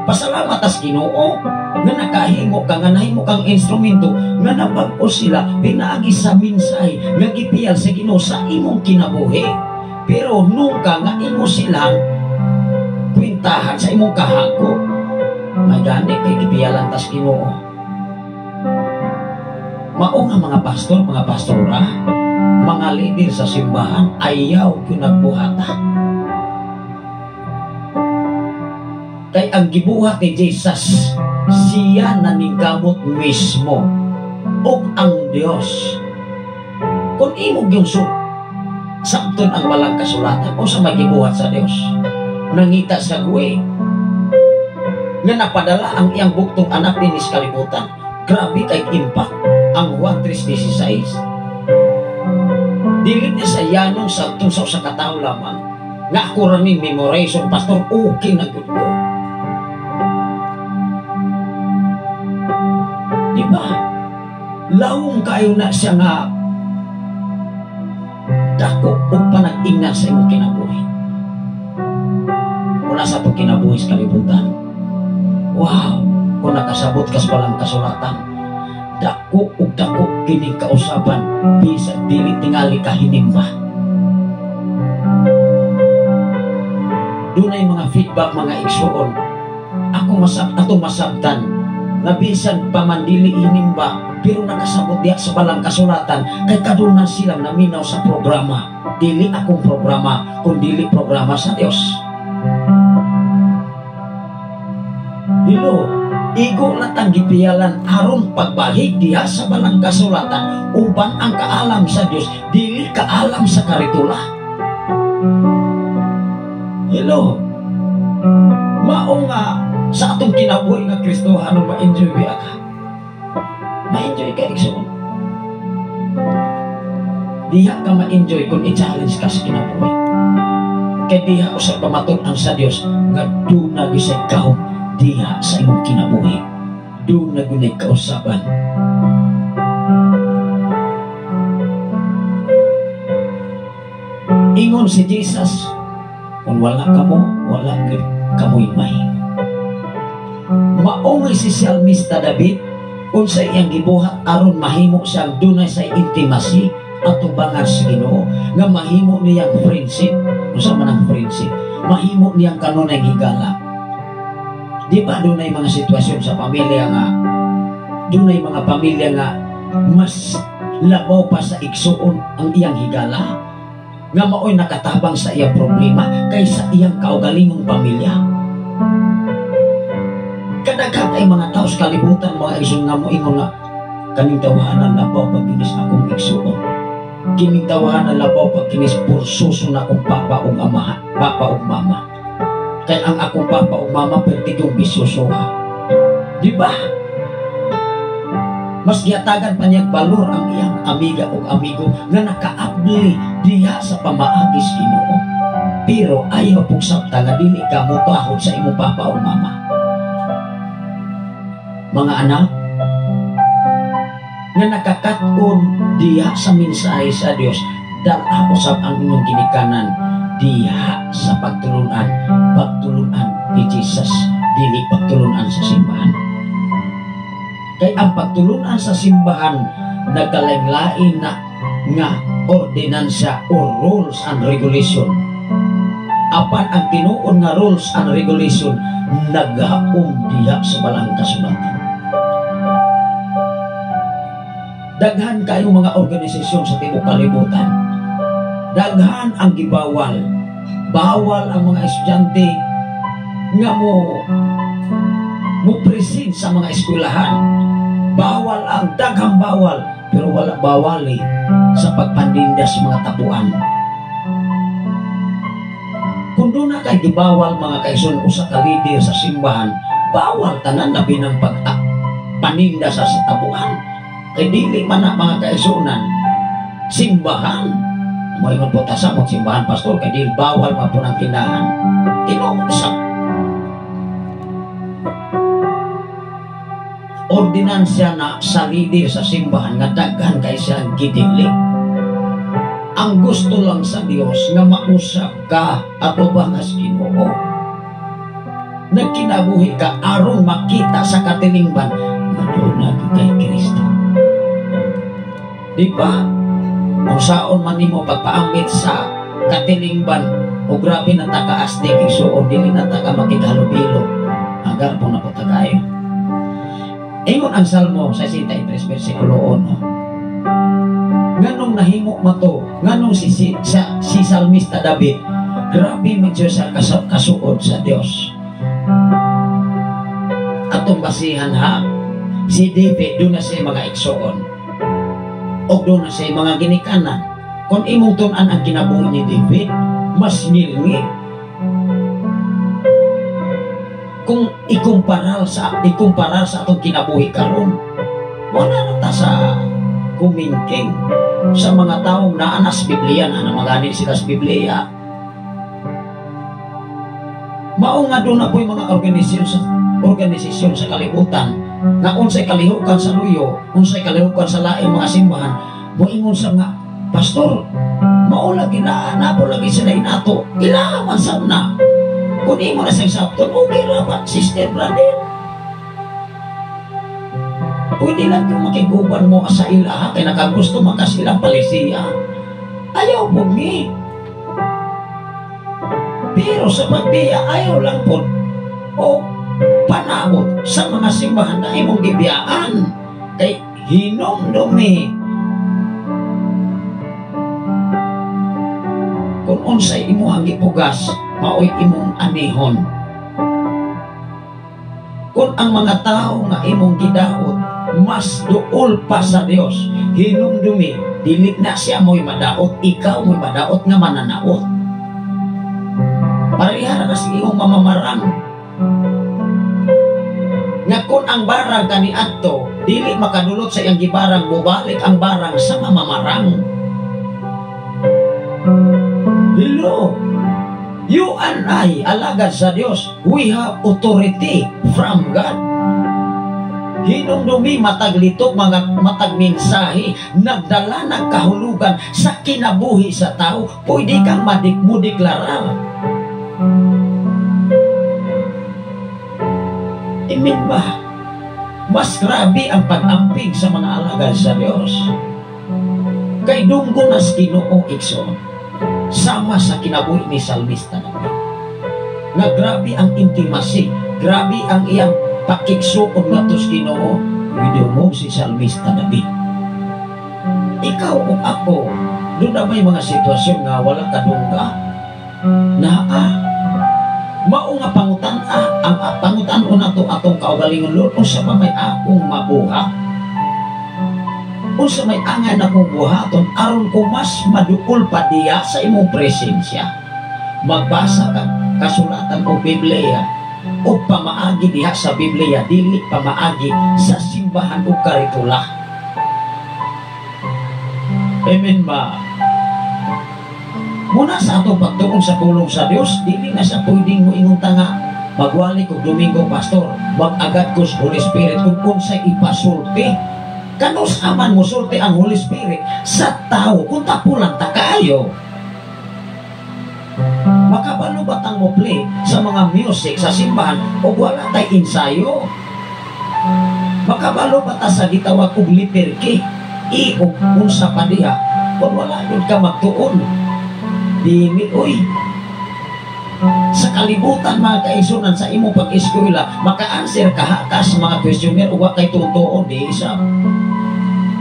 Pasalamat tas Ginoo nga nakahimo ka, nga nahimo kang instrumento nga nabag-o sila pinaagi sa mensahe nga gipiyal sa Ginoo sa imong kinabuhi. Pero nungka nga imo silang kwentahan sa imong kahago. May gani kay gipiyalan tas Ginoo. Mao nga mga pastor, mga pastora, mga leader sa simbahan, ayaw gyud nagbuhata. Kay ang gibuhat ni Jesus, siya naningkamot mismo ug ang Dios. Kung imo gyud sabton ang walang kasulatan, unsa may gibuhat sa Dios? Nangita sa guwe nga napadala ang iyang bugtong anak dinhi sa kalibutan. Grabe kay impact ang Juan 3:16. Dili niya sa yanong sabton sa usa ka tawo lamang nga ako ra ning memorization, pastor, okay na gud ko. Di ba? Lawom kayo na siya nga dako og panag-ingnan sa imong kinabuhi. Wala sa itong kinabuhi sa kalibutan. Wow! Kung nakasabot ka sa balang kasulatan, dako og dako kining kausaban bisag dili tingali ka hinimba. Dunay mga feedback, mga igsuon. Ako masab atong masabtan nga bisan pa man dili hinimba pero nakasabot diha sa balang kasulatan kay kaduna silang naminaw sa programa. Dili akong programa kun dili programa sa Dios. Hello, igo na tang gipiyalan aron pagbahig diha sa balang kasulatan uban ang kaalam sa Dios dili kaalam sa karitula. Hello. Mao nga sa atong kinabuhi nga Kristohano, ma-enjoy biya ka. Ma-enjoy ka, igsoon. Diha ka ma-enjoy kung i-challenge ka sa kinabuhi. Kay diha usab pamatud-an sa Dios nga duna gyud say gahom diha sa imong kinabuhi. Doon na gunay kausaban. Ingon si Jesus, kung wala kamo, wala kamoy mahimo. Maungay si Salmista David, unsa iyang gibuhat aron mahimo siyang dunay sa intimacy atubangan sa Ginoo, nga mahimo niyang friendship. Unsa man ang friendship? Mahimo niyang kanunay higala. Di ba dunay mga sitwasyon sa pamilya nga dunay mga pamilya nga mas labaw pa sa igsuon ang iyang higala, nga maoy nakatabang sa iyang problema kaysa iyang kaugalingong pamilya. Kadaghan ay mga tao sa kalibutan, mga igsoon, nga moingon nga kaning tawahanan labaw pag kinis akong igsuon, kining tawahanan labaw pag kinis pursuso na akong papa ug amahan, papa ug mama. Kay ang akong papa ug mama pertigong bisyosoha. Di ba? Mas gihatagan pa niya balor ang iyang amiga ug amigo nga nakaabli diha sa pamaagi sa Ginoo. Pero ayaw pug sabta nga dili ka motahod sa imong papa ug mama. Mga anak nga nakakaton diha sa mensahe sa Dios, dala usab ang inyong ginikanan diha sa pagtulunan, pagtulunan ni Jesus, dili pagtulunan sa simbahan. Kay ang pagtulunan sa simbahan nagkalain-lain na nga ordinansa or rules and regulation. Apan ang tinuod nga rules and regulation naghaom diha sa balang kasulatan. Daghan kayong mga organisasyon sa tibuok kalibutan. Daghan ang gibawal. Bawal ang mga estudyante nga mo present sa mga eskwelahan. Bawal ang daghang bawal, pero wala bawali sa pagpaninda sa mga tabuan. Kung doon na kay gibawal mga kaison usa ka leader sa simbahan, bawal tanan labi ng pagpaninda sa tabuan. Kay dili man na mga kaisunan simbahan. Moingon po ta sa simbahan, pastor, kay dili bawal man po ng tindahan. Tinuod sa ordinansya na sa leader sa simbahan nga daghan kay siyang gidili. Ang gusto lang sa Dios nga mausap ka atubang as Ginoo. Nagkinabuhi ka aron makita sa katilingban nga doon kay Kristo. Di ba? Kung saon man nimo pagpaambit sa katilingban, o grabe na takaastig igsuon, dili na taka makighalubilo. Agar po na po tagayo. Ingon ang Salmo 63 versikulo 1. Nganong nahimo mato, nganong si Salmista David, grabe medyo sa kasuod sa Dios. Atong basihan ha, si David doon na siya mga igsuon. O doon na siya mga ginikanan. Kung imong tun-an ang kinabuhi ni David, mas ngilngig. Kung ikumparar sa atong kinabuhi karon, wala na ta sa kumingking sa mga taong naanas Biblia, na magani sila sa Biblia. Mao nga doon na po'y mga organisasyon sa kalibutan nga unsay kalihukan sa luyo, unsay kalihukan sa laing mga simbahan, moingon sa nga, pastor, mao lagi na napo lagi sila inato, ila man sab na. Kung imo na siyang sabton, okay ra ba, sister, brother? Pwede lang yung makiguban mo sa ila, kay nakagusto makasilang palisiya. Ayaw po mi. Pero sa pagbiya, ayaw lang po. O panabot sa mga simbahan na imong gibiyaan. Kay hinomdumi. Kung unsay imuhang gipugas, maoy imong anihon. Kung ang mga tao nga imong gidaot, mas duol pa sa Dios, hinumdumi, dili na siya mo'y madaot, ikaw mo'y madaot nga mananaot. Parehara na sa iyong mamamarang. Nga kung ang barang kaniadto, dili makadulot sa iyang gibarang, mubalik ang barang sa mamamarang. Hello? You and I, alagad sa Dios, we have authority from God. Hinumdumi matag litok, mga matag mensahe nagdala ng kahulugan sa kinabuhi sa tao. Pwede kang mo deklarar. Amen ba? Mas grabe ang pag-amping sa mga alagad sa Dios. Kay dunggo nas Ginoo igsoon, sama sa kinabuhi ni Salmista David. Nga grabe ang intimacy, grabe ang iyang pakigsuon ngadto sa Ginoo, gidungog si Salmista David. Ikaw o ako, doon na may mga sitwasyon nga wala kadungga. Naa, mao nga pangutan-a, ang pangutan-on nato atong kaugalingon, Lord, unsa pa may akong mabuhat? Unsa may angay na akong buhaton aron ko mas maduol pa diya sa imong presensya? Magbasa ka kasulatan o Biblia o pamaagi diha sa Biblia, dili pamaagi sa simbahan o karitula. Amen ba? Muna sa atong pagtuon sa pulong sa Dios, dili na sa pwedeng moingon ta nga magwali kog Domingo, pastor, mag-agad ko sa Holy Spirit kung unsay ipasulti. Kanus aman mosulti ang Holy Spirit sa tao kung tapulan ta kaayo. Makabalo ba tang mo play sa mga music sa simbahan o wala tay ensayo? Makabalo ba ta sa gitawag og liturgy? I o unsa pa diha kung wala yun ka magtuon? Dili oy. Sa kalibutan mga kaisunan sa imong pag-eskwela, maka-answer ka ka sa mga questionnaire ug wa kay tutuon di isa.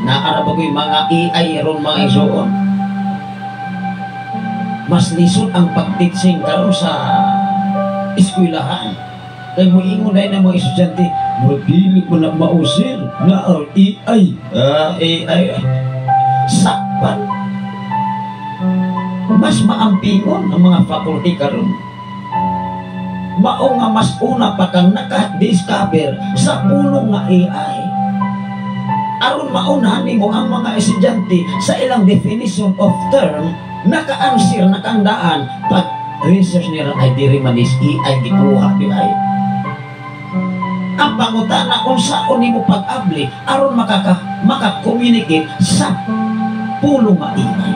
Naara ba ko'y mga AI ron mga isuon? Mas lisod ang pag-teaching karon sa eskwelahan. Kay moingon na ng mga estudyante, murag dili ko na mausir na ang AI. AI. Sakpan. Mas maampingon ang mga faculty karon. Mao nga mas una pa kang naka-discover sa pulong nga AI. Aron maunahan nimo ang mga estudyante sa ilang definition of term, naka-answer na kang daan pag research nila ay diri man is AI gikuha di ay. Ang pangutana kung saan nimo pag-abli aron maka-communicate sa pulong nga AI.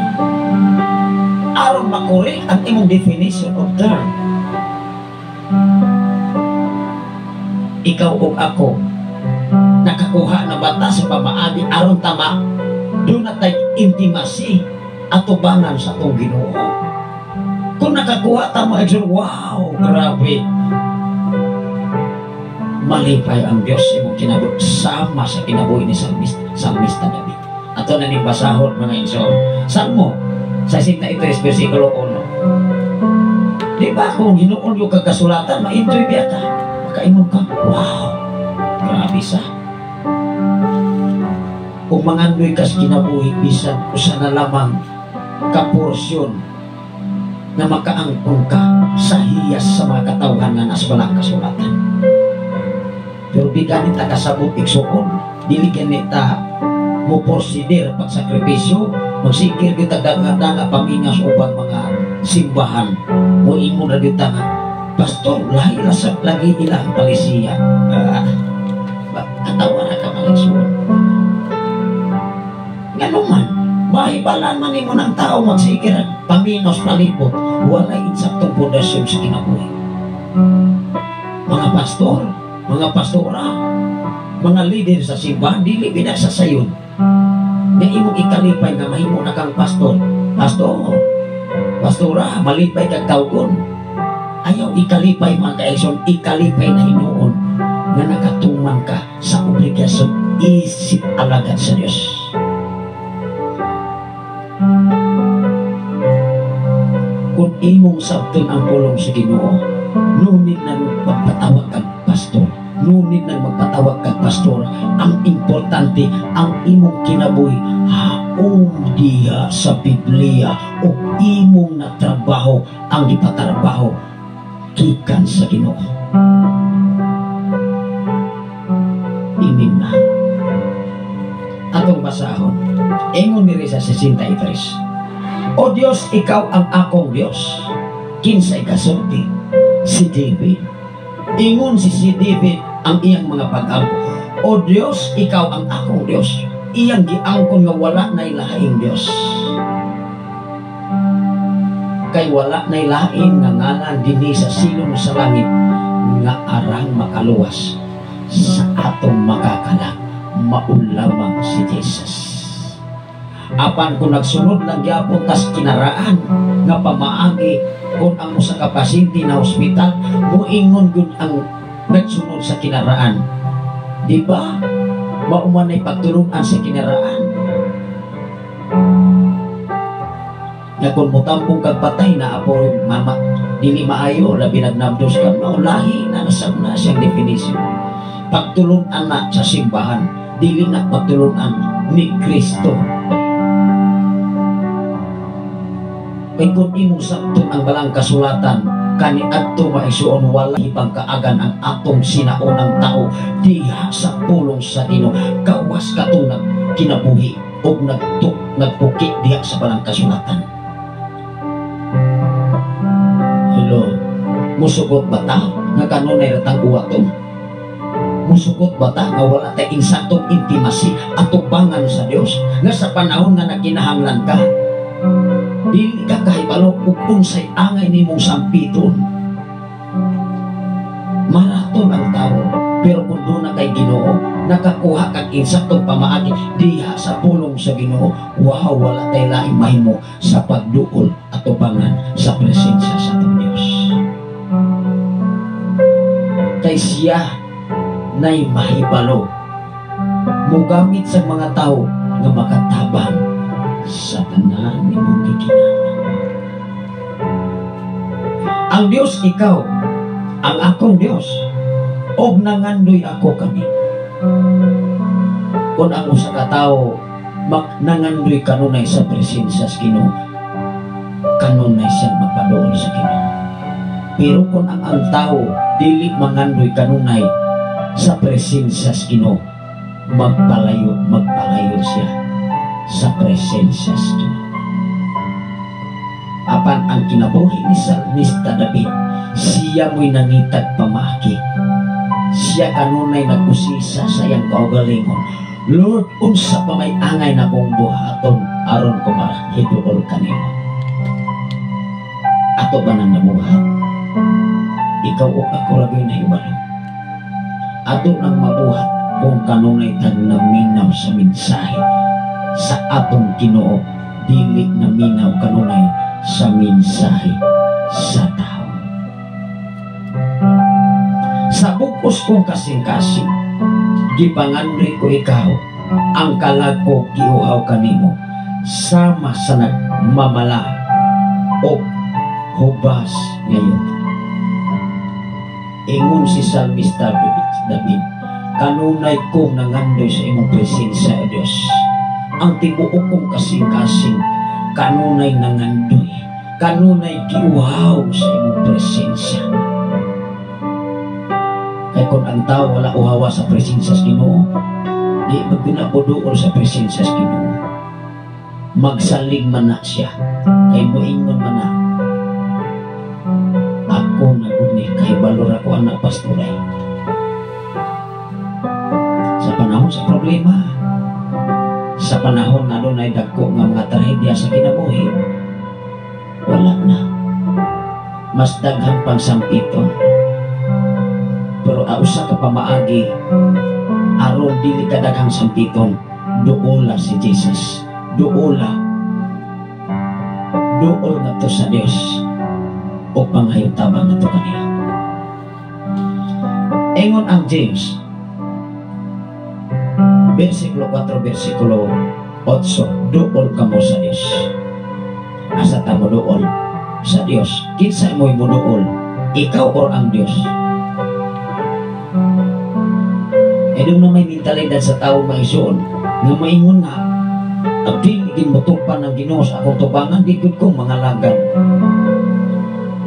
Aron makorek ang imong definition of term. Ikaw o ako nakakuha na bata sa pamaagi aron tama doon na tay intimacy atubangan sa atong Ginoo. Kung nakakuha ta mga igsoon, wow, grabe. Malipay ang Dios sa imong kinabuhi sama sa kinabuhi ni Salmista David. Ato na ning basahon mga igsoon. Salmo 63 versikulo 1. Di ba kung hinuon yung kagasulatan, ma-enjoy biya ka. Makaingon ka, wow, grabe sa. Kung mangandoy ka sa kinabuhi, bisan usa na lamang kaporsyon na makaangkon ka sa hiyas sa mga katawhan nga nasa balang kasulatan. Pero di ganit ta kasabot igsuon, dili ganit ta mo porsider pagsakripisyo, magsikir kita danga-danga pamingas uban mga simbahan. Moingon ra gyud ta nga, pastor, lahi ra sa lagi ilang palisiya. Katawa ra ka mga igsuon. Ngano man, mahibalan man nimo ng tao magsikir ang paminos palibot, walay insaktong pundasyon sa kinabuhi. Mga pastor, mga pastora, mga leader sa simbahan, dili bina sa sayon. Nga imong ikalipay nga mahimo na kang pastor. Pastor, pastora, malipay kag tawgon. Ayaw ikalipay mga kaigsoon, ikalipay na hinuon nga nakatuman ka sa obligasyon isip alagad sa Dios. Kung imong sabton ang pulong sa Ginoo, ngunit nang magpatawag kag pastor, ngunit nang magpatawag kag pastor, ang importante ang imong kinabuhi haom diha sa Biblia o imong natrabaho ang gipatrabaho gikan sa Ginoo. Imin na. Atong basahon. Ingon diri sa 63. O Dios, ikaw ang akong Dios. Kinsay kasulti? Si David. Ingon si David ang iyang mga pag-ampo. O Dios, ikaw ang akong Dios. Iyang giangkon nga wala nay laing Dios. Kay wala nay lain nga ngalan dinhi sa silong sa langit nga arang makaluwas sa atong makakalag, mao lamang si Jesus. Apan kung nagsunod lang gyapon tas kinaraan nga pamaagi, kung ang usa ka pasyente na ospital, muingon gud ang nagsunod sa kinaraan. Di ba? Mao man ay pagtulungan sa kinaraan. Nga kung mutampong kag patay na apo mama, dili maayo, labi nagnabdos ka, no, lahi na nasab na siyang definition. Pagtulungan na sa simbahan, dili na pagtulungan ni Kristo. Kay kung imong sabton ang balang kasulatan, kani adto maisuon wala ipangkaagan ang atong sinaunang tao diha sa pulong sa Ginoo, gawas katong nagkinabuhi og nagpuki diha sa balang kasulatan. Hello, musugot ba ta nga kanunay ratang uwaton? Musugot ba ta nga wala tay insaktong intimacy atubangan sa Dios nga sa panahon nga nagkinahanglan ka, dili ka kahibalo ug unsay angay nimong sampiton? Maraton ang tao, pero kung doon na kay Ginoo, nakakuha kag insaktong pamaagi diha sa pulong sa Ginoo, wow, wala tay laing mahimo sa pagduol atubangan sa presensya sa atong Dios. Kay siya nay mahibalo mugamit sa mga tao nga makatabang sa tanan nimong gikinahanglan. Ang Dios ikaw, ang akong Dios, og nangandoy ako kani. Kung ang usa ka tawo nangandoy kanunay sa presensya sa Ginoo, kanunay siya mapaduol sa Ginoo. Pero kung ang tao dili mangandoy kanunay sa presensya sa Ginoo, magpalayo siya sa presensya sa Ginoo. Apan ang kinabuhi ni Salmista David, siya mo'y nangitag pamaagi. Siya kanunay nag-usisa sa iyang kaugalingon. Lord, unsa pa may angay na kong buhaton aron ko mahiduol kanimo? Ato ba nang nabuhat? Ikaw o ako ra gyud nahibalo. Ato nang mabuhat kung kanunay tag naminaw sa mensahe sa atong Ginoo, dili naminaw kanunay sa mensahe sa tao. Sa bugos kong kasing-kasing, gipangandoy ko ikaw, ang kalag ko giuhaw kanimo, sama sa nagmamala o hubas ngayon. Ingon si Salmista David, kanunay kong nangandoy sa imong presensya, O Dios. Ang tibuok kong kasing-kasing, kanunay nangandoy, kanunay giuhaw sa imong presensya. Kay kung ang tao wala uhawa sa presensya sa Ginoo, di magpinabuduol sa presensya sa Ginoo. Magsalig man na siya, kay moingon man na, ako na gud ni, kahibalo ra ko anak pastoray. Sa panahon sa problema, sa panahon nga dunay dagko nga mga trahedya sa kinabuhi, wala na. Mas daghan pang sampiton. Pero usa ka pamaagi aron dili ka daghang sampiton, duola si Jesus. Duola. Duol ngadto sa Dios o pangayo tabang ngadto kaniya. Ingon ang James versikulo 4, versikulo 8, duol kamo sa Dios. Asa ta mo duol sa Dios? Kinsa mo'y moduol? Ikaw or ang Dios? E doon na may mentalidad sa tao maisuon nga maingon nga ang dili gid motupan ang Ginoo sa akong tubangan, di gud kong mga lagan.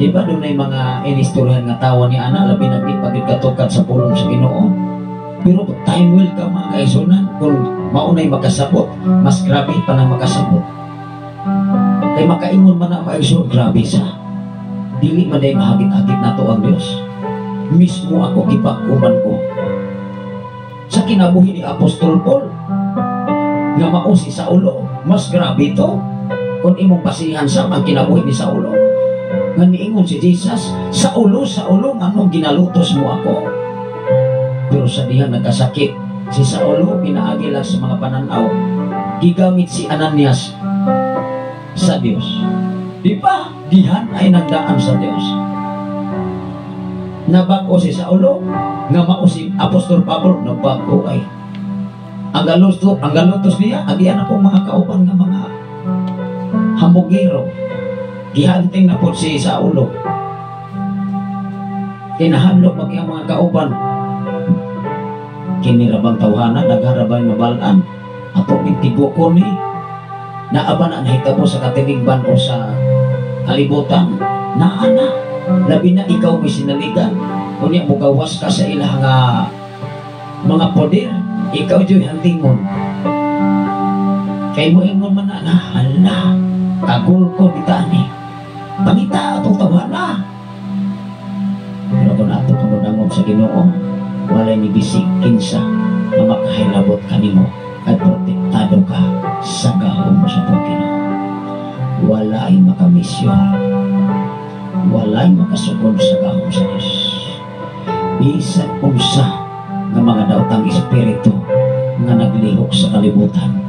Di ba doon ay mga inistoryahan nga tawa ni ana, labi na di pagid katukan sa pulong sa Ginoo. Pero time will come, mga kaisunan, kung maunay makasabot, mas grabe pa na makasabot. Kay makaingon man na maisuon, grabe sa. Dili man day mahagit-agit na to ang Dios. Mismo ako gipagkuman ko. Sa kinabuhi ni Apostol Paul nga mao si Saulo. Mas grabe ito kung imong basihan sa ang kinabuhi ni Saulo. Nga niingon si Jesus, "Saulo, Saulo, nganong ginalutos mo ako?" Pero sa diha nagkasakit si Saulo, pinaagi lang sa mga pananaw, gigamit si Ananias sa Dios. Di ba? Dihan ay nagdaan sa Dios. Nabag-o si Saulo nga mao si Apostol Pablo, nabag-o ay. Ang galutos niya, ang iya na pong mga kauban nga mga hambugero. Gihanting na po si Saulo. Kinahadlok mag iyang mga kauban. Kini ra bang tawhana, daghan ra bang mabalaan? Ato ning tibukon ni. Naa ba na nahitabo sa katilingban o sa kalibutan? Naa na. Labi na ikaw may sinaligan. Unya mugawas ka sa ilang nga mga poder, ikaw diyo'y hantingon. Kay mo ingon man na, hala, kagul ko kita ni. Pangita atong tawhana. Pero kung ato ka modangop sa Ginoo, walay ni bisig kinsa na makahilabot kanimo at protektado ka sa gahom sa atong Ginoo. Walay makamisyon, walay makasukod sa gahom sa Diyos. Bisan unsa nga mga daotang espiritu nga naglihok sa kalibutan,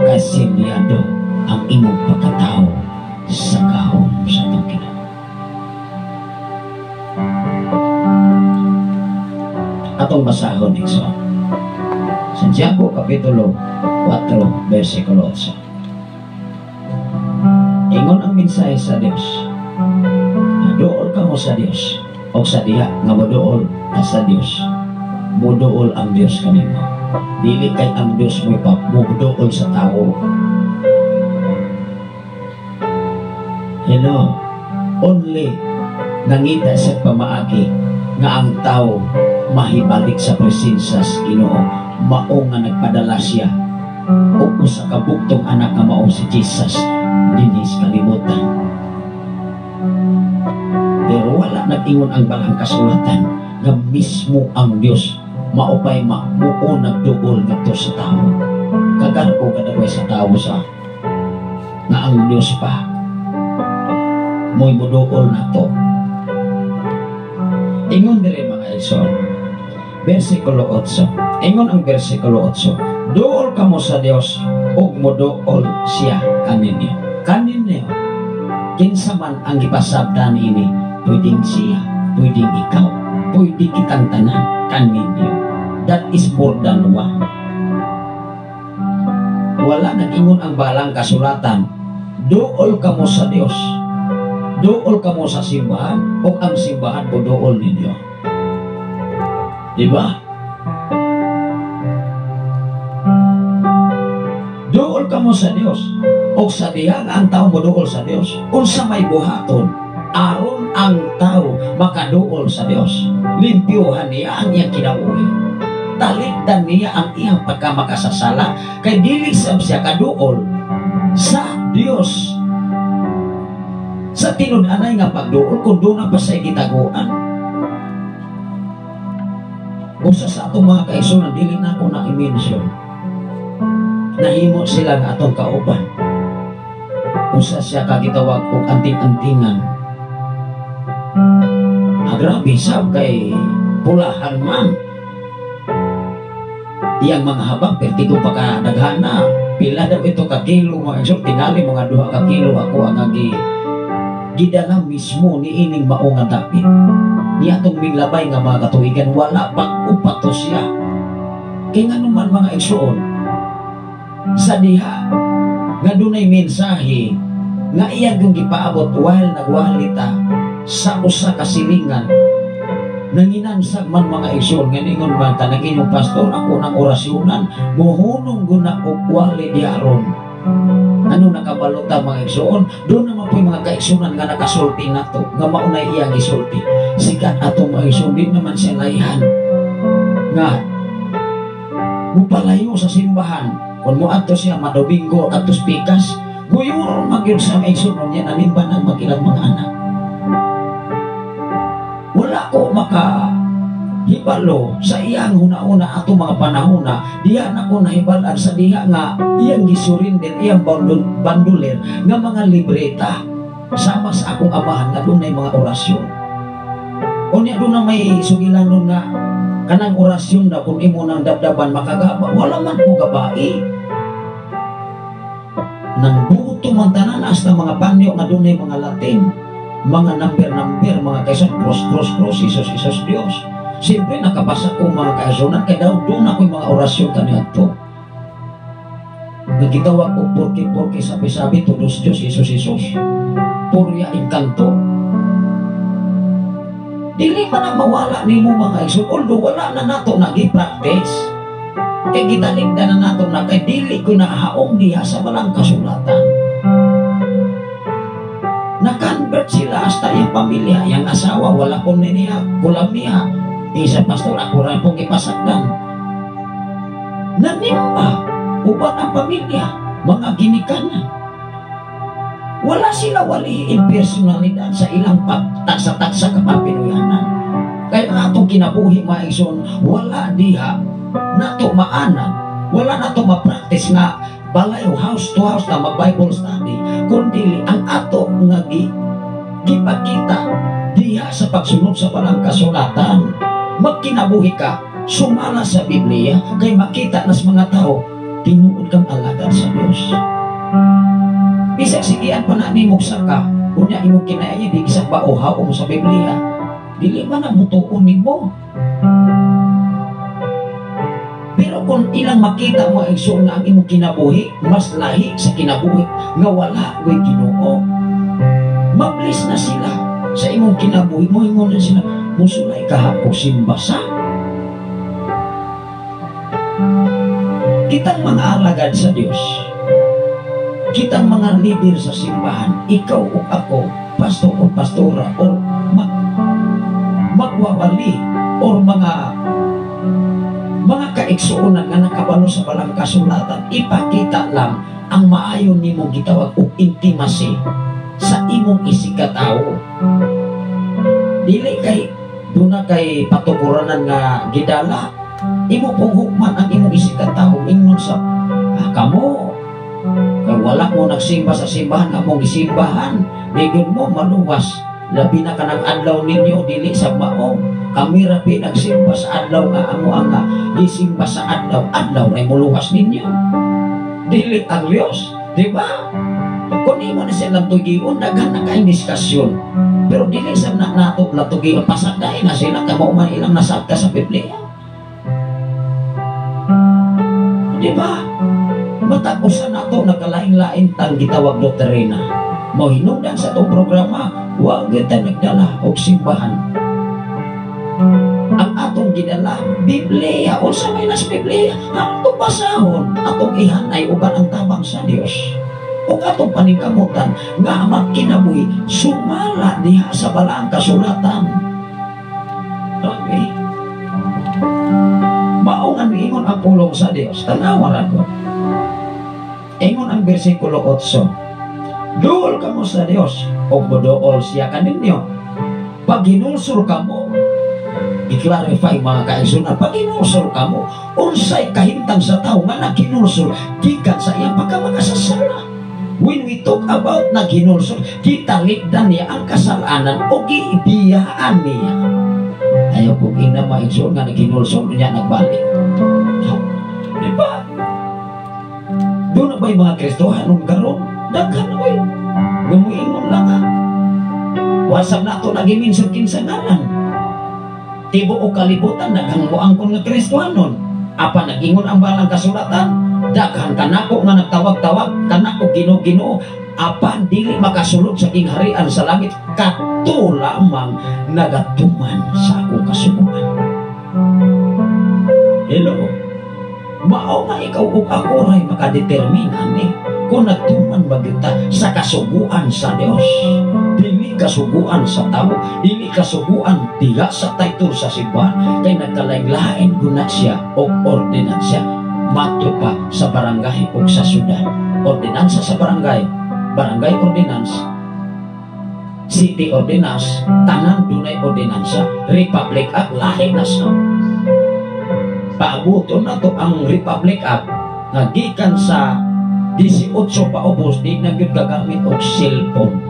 kaselyado ang imong pagkatao sa gahom sa atong Ginoo. Atong basahon, igsoon. Santiago Kapitulo 4, versikulo 8. Ingon ang mensahe sa Dios: "Duol kamo sa Dios o sa diha nga moduol ka sa Dios, moduol ang Dios kanimo." Dili kay ang Dios mo moduol sa tao. Hello, only nangita sa pamaagi nga ang tao mahibalik sa presensya sa Ginoo, mao nga nagpadala siya og usa ka bugtong anak nga mao si Jesus dinhi sa kalibutan. Pero wala nag-ingon ang balang kasulatan nga mismo ang Dios maupay muo nagduol ngadto sa tao. Kagarko kadagway sa tao sa nga ang Dios pa mo'y muduol nato. Ingon dire, mga igsoon, versikulo 8. Ingon ang versikulo 8, "Duol kamo sa Dios ug moduol siya kaninyo." Kaninyo. Kinsa man ang gipasabdan ini, pwedeng siya, pwedeng ikaw, pwede kitang tanan, kaninyo. That is more than one. Wala nag-ingon ang balang kasulatan, "Duol kamo sa Dios, duol kamo sa simbahan, o ang simbahan mo duol ninyo." Diba? Duol kamo sa Dios, o sa diha nga ang tao moduol sa Dios. Unsa may buhaton aron ang tao makaduol sa Dios? Limpyuhan niya ang iyang kinabuhi. Talikdan niya ang iyang pagkamakasasala kay dili sab siya kaduol sa Dios. Sa tinud-anay nga pagduol kung doon na pa sa gitaguan. Usa sa atong mga kaigsuonan, dili na ako na i-mention. Nahimo sila nga atong kauban. Usa siya kagitawag og anting-antingan. Ah, grabe sab kay pulahan man. Iyang mga habang pertigo pa ka daghana. Pila daw ito ka kilo, mga igsoon, tingali mga 2 ka kilo ako ang gidala mismo ni ining mao nga dapit. Niya atong minglabay nga mga katuigan, wala bag-o pa to siya. Kay nganuman, mga igsoon, sa diha nga dunay mensahe nga iya yung gipaabot while nagwalita sa usa ka silingan, nanginansag man, mga igsoon, nga ningon man tanang inyong pastor, ako ng orasyonan muhunong guna og wali diha ron. Ano nakabalota, mga igsoon, doon naman po yung mga kaigsunan nga nakasulti na to, nga maunay iya gisulti. Sikat ato, mga igsoon, di naman siya layhan nga mupalayo sa simbahan. Kung mo adto siya madobinggo adto pikas, guyuron magyud sa mga igsoon niya nanimba ng magilang mga anak. Wala ko maka Hibalo sa iyang huna-huna ato mga panahona, diha na ko nahibalan sa diha nga iyang gisurrender iyang banduler nga mga libreta sama sa akong amahan nga dunay mga orasyon. Unya doon na may sugilanon nga kanang orasyon na kung imo nang dabdaban makagaba, wala man ko gabai. Nang buto man tanan hasta mga panyo nga dunay mga Latin, mga number-number, mga kaisan, cross, cross, cross, Isos, Isos, Diyos. Siyempre, nakabasa ko mga kaisunan, kaya daw doon ako yung mga orasyon kaniadto. Nagitawag ko, porke, porke, sabi-sabi, todos Diyos, Isos, Isos. Purya, engkanto. Dili man ang mawala nimo mga isun, although wala na nato nagi-practice. Kay gitaligdan na nato na kay dili ko nahaong diha sa balang kasulatan. Na-convert sila hasta yung pamilya, yung asawa, wala ko niya, kulam niya. Isa pastor, ako rin pong ipasagdan. Nanimba, uban ang pamilya, mga ginikanan. Wala sila waliin personalidad sa ilang pagtagsa-tagsa kapapinoyanan. Kaya nga atong kinabuhi mga igsoon, wala diha nato maanan, wala nato ma-practice nga balay o house to house na mag-Bible study, kundi ang ato nga gipakita diha sa pagsunod sa balang kasulatan. Magkinabuhi ka, sumala sa Biblia, kay makita nas mga tao, tinuod kang alagad sa Dios. Bisag sigian pa na nimo saka, unya imong kinaya di isa ba o haom sa Biblia, dili man na mutuon nimo. Pero kung ilang makita mo igsoon nga ang imong kinabuhi, mas lahi sa kinabuhi nga wala ko'y Ginoo. Mablis na sila sa imong kinabuhi, moingon na sila, musulay kahapon simbasa. Kitang mga alagad sa Dios, kitang mga leader sa simbahan, ikaw o ako, pastor o pastora, o magwawali, o mga kaigsuonan nga nakabalo sa balang kasulatan, ipakita lang ang maayon nimong gitawag og intimacy sa imong isigkatawo. Dili kay duna kay patukuranan nga gidala, imo pong hukman ang imong isigkatawo ingon sa kamo kay wala mo nagsimba sa simbahan, among gisimbahan, bigon mo maluwas. Labi na kanang adlaw ninyo dili sa mao. Kami ra pinagsimba sa adlaw nga amo ang gisimba sa adlaw, adlaw ray moluwas ninyo. Dili ang Dios, di ba? Kung imo na silang tugion, daghan na kayong diskusyon. Pero dili sa na nato natugion, pasagdain na sila kamo man ilang nasabta sa Biblia. Di ba? Matag usa nato nagkalain-lain tang gitawag doktrina. Mao hinungdan sa atong programa, wa gyud ta nagdala og simbahan. Ang atong gidala, Biblia. Unsa may nas Biblia? Atong basahon, atong ihanay uban ang tabang sa Dios. Ug atong paningkamutan nga magkinabuhi sumala diha sa balaang kasulatan. Okay. Mao nga niingon ang pulong sa Dios. Tanawa ra ko. Ingon ang bersikulo 8. Duol kamo sa Dios ug moduol siya kaninyo. Pag hinulsol kamo, i-clarify mga kaigsunan, pag hinulsol kamo, unsay kahimtang sa tao nga naghinulsol gikan sa iyang pagkamakasasala. When we talk about naghinulsol, gitalikdan niya ang kasalanan o giibiyaan niya. Ayaw kong ina maigsoon nga naghinulsol niya nagbalik. Di ba? Doon na ba'y mga Kristohanon karon? Daghan na ba'y? Gumuingon lang ha. Wasap na ito nagiminsan kinsa ngalan. Tibo o kalibutan, daghang muangkon nga Kristohanon. Apa nag-ingon ang balang kasulatan, daghan kanako nga nagtawag-tawag, kanako Ginoo-Ginoo, apan dili makasulod sa kingharian sa langit, kato lamang nagatuman sa akong kasubukan. Hello? Mao nga ikaw ug ako ray makadetermine ani kung nagtuman ba kita sa kasuguan sa Dios. Dili kasuguan sa tao, dili kasuguan diha sa title sa simbahan, kay nagkalain-lain guna siya og ordinansya mato pa sa barangay ug sa syudad. Ordinansa sa barangay, barangay ordinance, City ordinance, tanan dunay ordinansa. Republic Act, lahi na siya. Paabuton na to ang Republic Act nga gikan sa 18 paubos di na gyud gagamit og cellphone.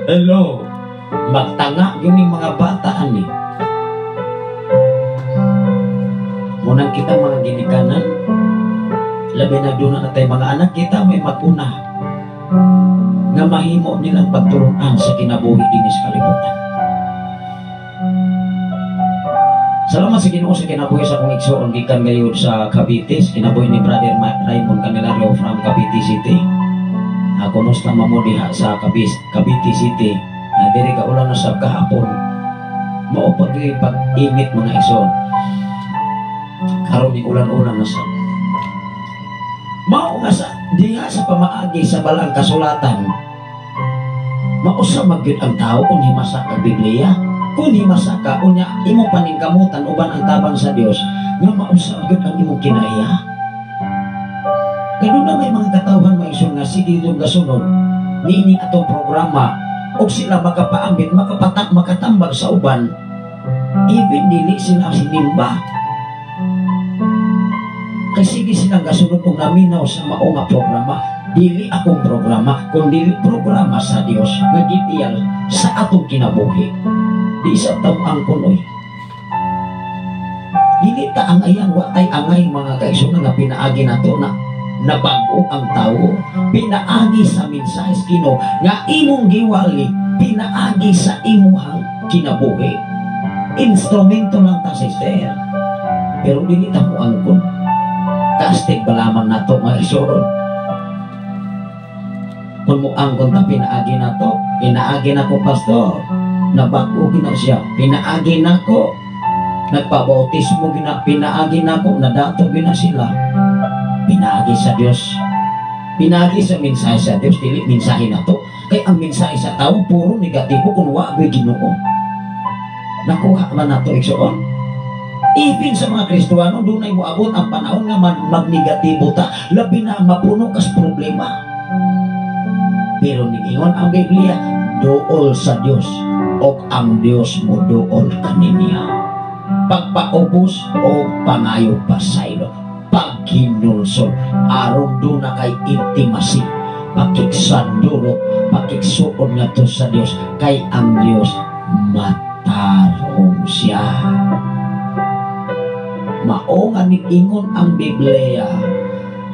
Hello, magtanga yun yung mga bata ani. Munang kita mga ginikanan, labi na doon na tayo mga anak kita may matuna nga mahimo nilang pagturuan sa kinabuhi dinhi sa kalibutan. Salamat sa Ginoo sa kinabuhi sa akong igsoon gikan gayud sa Cavite, sa kinabuhi ni Brother Raymond Candelario from Cavite City. Kumusta man mo diha sa Cavite City? Diri ka ulan na sa kahapon. Mao pag pag-init mga igsoon. Karon ni ulan-ulan na sa. Mao nga sa diha sa pamaagi sa balang kasulatan, mausa magyud ang tao kung himasa ka Biblia. Kung himasa ka, unya imong paningkamutan uban ang tabang sa Dios nga mausa gyud ang imong kinaiya. Kay na may mga katawhan mga igsoon nga sige yung gasunod niini atong programa og sila makapaambit, makapatak, makatambag sa uban, even dili sila sinimba. Kay sige silang gasunod og naminaw sa mao nga programa. Dili akong programa, kundi programa sa Dios nga gitiyal sa atong kinabuhi. Di sa tao ang kunoy. Dili ta ang ayang, wa tay angay mga kaigsoon nga pinaagi nato na nabago ang tao. Pinaagi sa mensahe Ginoo nga imong giwali, pinaagi sa imuhang kinabuhi. Instrumento lang ta, sister. Pero dili ta mo angkon. Kastig ba lamang nato mga igsoon? Kung mo angkon ta pinaagi nato, pinaagi nako pastor, nabago gina siya, pinaagi nako, nagpabautismo gina, pinaagi nako, nadato gina sila. Pinaagi sa Dios. Pinaagi sa mensahe sa Dios, dili mensahe nato. Kay ang mensahe sa tao puro negatibo kung wa gyud Ginoo. Nakuha man nato igsoon. Even sa mga Kristuano, dunay moabot ang panahon nga magnegatibo ta, labi na mapuno kas problema. Pero niingon ang Biblia, duol sa Dios og ang Dios mo duol kaninya. Pagpaubos o pangayo pasaylo, paghinulsol, aron duna kay intimacy, pakigsandurot, pakigsuon ngadto sa Dios, kay ang Dios matarong siya. Mao nga niingon ang Biblia,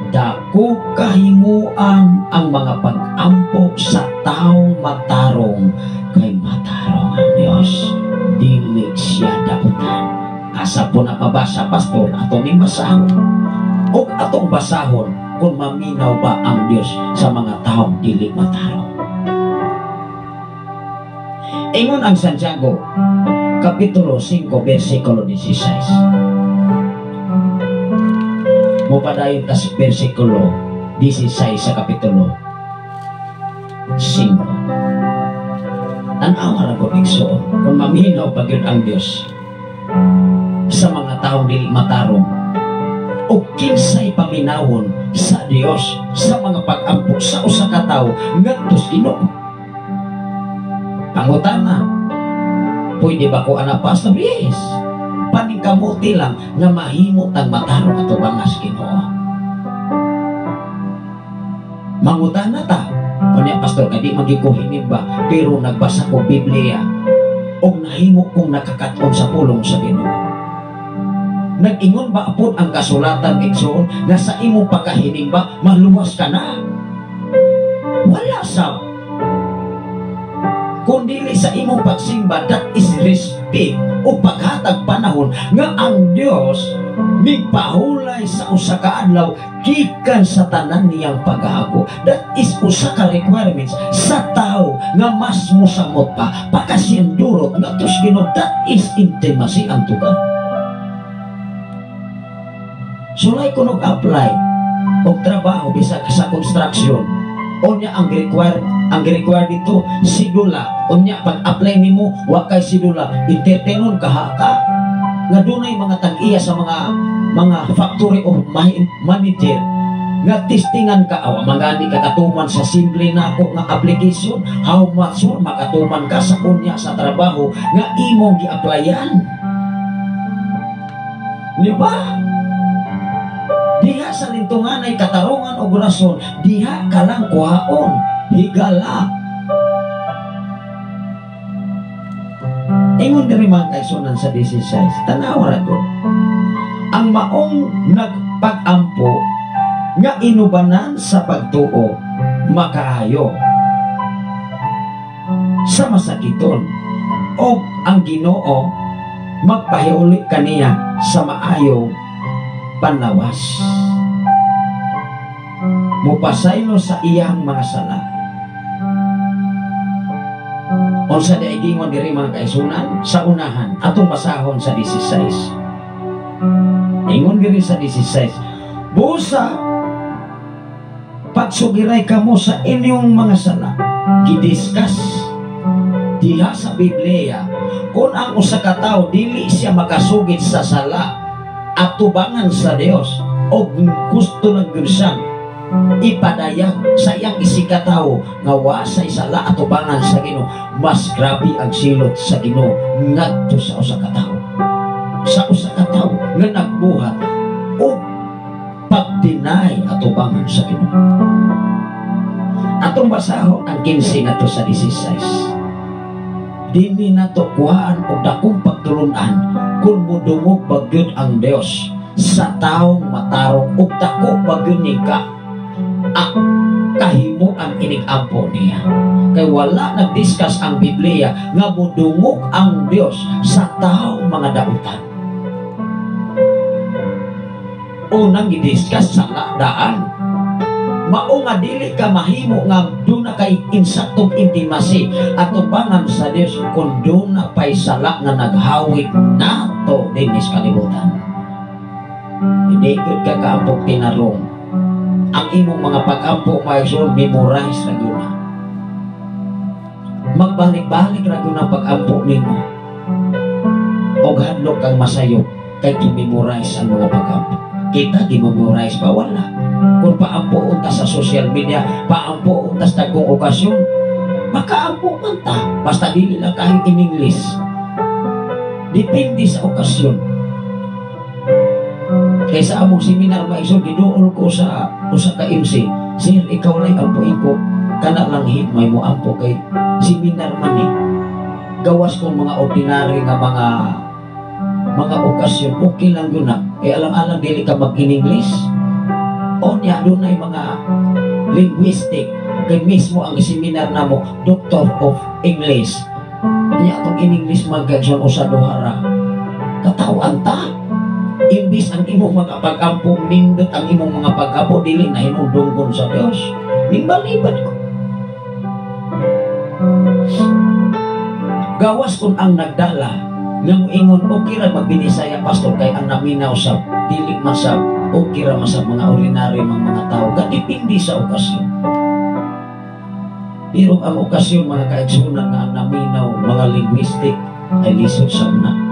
dako kahimuan ang mga pag-ampo sa taong matarong, kay matarong ang Dios, dili siya dautan. Asa po na mabasa, pastor, atong ning basahon. O atong basahon kung maminaw ba ang Dios sa mga taong dili matarong. Ingon ang Santiago, Kapitulo 5, versikulo 16. Mupadayon ta sa versikulo 16 sa Kapitulo 5. Tan-awa ra ko igsoon kung maminaw pa gyud ang Dios sa mga taong dili matarong o kinsay paminawon sa Dios sa mga pag-ampo sa usa ka tawo ngadto sa Ginoo. Pangutana, pwede ba ko ana pastor? Yes. Paningkamuti lang nga mahimo tang matarong ato bangas Ginoo. Mangutana ta, kunya pastor kay di man gyud ko hinimba, pero nagbasa ko Biblia og nahimo kong nakakaton sa pulong sa Ginoo. Nag-ingon ba apod ang kasulatan igsoon nga sa imong pagkahinimba maluwas ka na? Wala sab. Kung dili sa imong pagsimba, that is respect o paghatag panahon nga ang Dios migpahulay sa usa ka adlaw gikan sa tanan niyang paghago. That is usa ka requirements sa tao nga mas mosamot pa pakasindurot nga tos Ginoo. That is intimacy ang tugan. Sulay ko nag-apply og trabaho bisag sa construction. Unya ang require dito sidula. Unya pag-apply nimo wa kay sidula, entertainon ka ka nga dunay mga tag-iya sa mga factory o manager. Nga testingan ka, awa mangani ka katuman sa simple na ako nga application, how much more makatuman ka sa unya sa trabaho nga imong gi-applyan. Di ba? Diha sa lintungan ay katarungan o rason, diha ka lang kuhaon, higala. Ingon diri mga kaigsunan sa 16, tanawa ra gud. Ang maong nagpag-ampo nga inubanan sa pagtuo makaayo sa masakiton, og ang Ginoo magpahiuli kaniya sa maayong panlawas. Mupasaylo sa iyang mga sala. Unsa di gingon diri mga kaigsunan sa unahan atong basahon sa 16. Ingon diri sa 16, busa pagsugiray kamo sa inyong mga sala. Gidiscuss diha sa Biblia kung ang usa ka tawo dili siya makasugid sa sala at tubangan sa Dios og gusto lang gyud siyang ipadayag sa iyang isikatawo nga wa say sala at tubangan sa Ginoo, mas grabe ang silot sa Ginoo ngadto sa usa ka tawo. Sa usa ka tawo nga nagbuhat og pag-deny at tubangan sa Ginoo. Atong basahon ang 15 ngadto sa 16. Dini nato kuhaan og dakong pagtulun-an kung modungog ba gyud ang Dios sa taong matarong ug dako ba gyud ni ka kahimuan inig-ampo niya. Kay wala nagdiscuss ang Biblia nga modungog ang Dios sa taong mga dautan. Unang gidiscuss sa daan. Mao nga dili ka mahimo nga duna kay insaktong intimacy at tubangan sa Dios kung duna pay sala nga naghawig nato dinhi sa kalibutan. Hindi gud ka kaapog tinarong. Ang imong mga pag-ampo maigsoon memorize ra gyud na. Magbalik-balik ra gyud ang pag-ampo nimo. Og hadlok kang masayop kay gi-memorize ang mga pag-ampo. Kita gi-memorize ba wala? Kung paampo unta sa social media, paampo unta sa dagkong okasyon, makaampo man ta. Basta dili lang kahit in English. Depende sa okasyon. Kaysa among seminar maigsoon, giduol ko sa usa ka MC, sir, ikaw lang ampuin ko, kana lang hit may mo ampo kay seminar man ni. Gawas kong mga ordinary nga mga okasyon, okay lang yun na. Eh alang-alang dili ka mag-in-English. O niya, doon ay mga linguistic. Kay mismo ang seminar namo, Doctor of English. Niya atong in-English mag-gagsyon usa duhara. Katawan ta. Imbis ang imong mga pag-ampo, nindot ang imong mga pag-ampo, dili na hinungdunggon sa Dios. Ningbalibad ko. Gawas kung ang nagdala, nga moingon, okay ra magbinisaya, pastor, kay ang naminaw sa dili man sa okay ra man sa mga ordinary mga tao. Gadepende sa okasyon. Pero ang okasyon, mga kaigsunan, nga ang naminaw, mga linguistic, ay lisod sa una.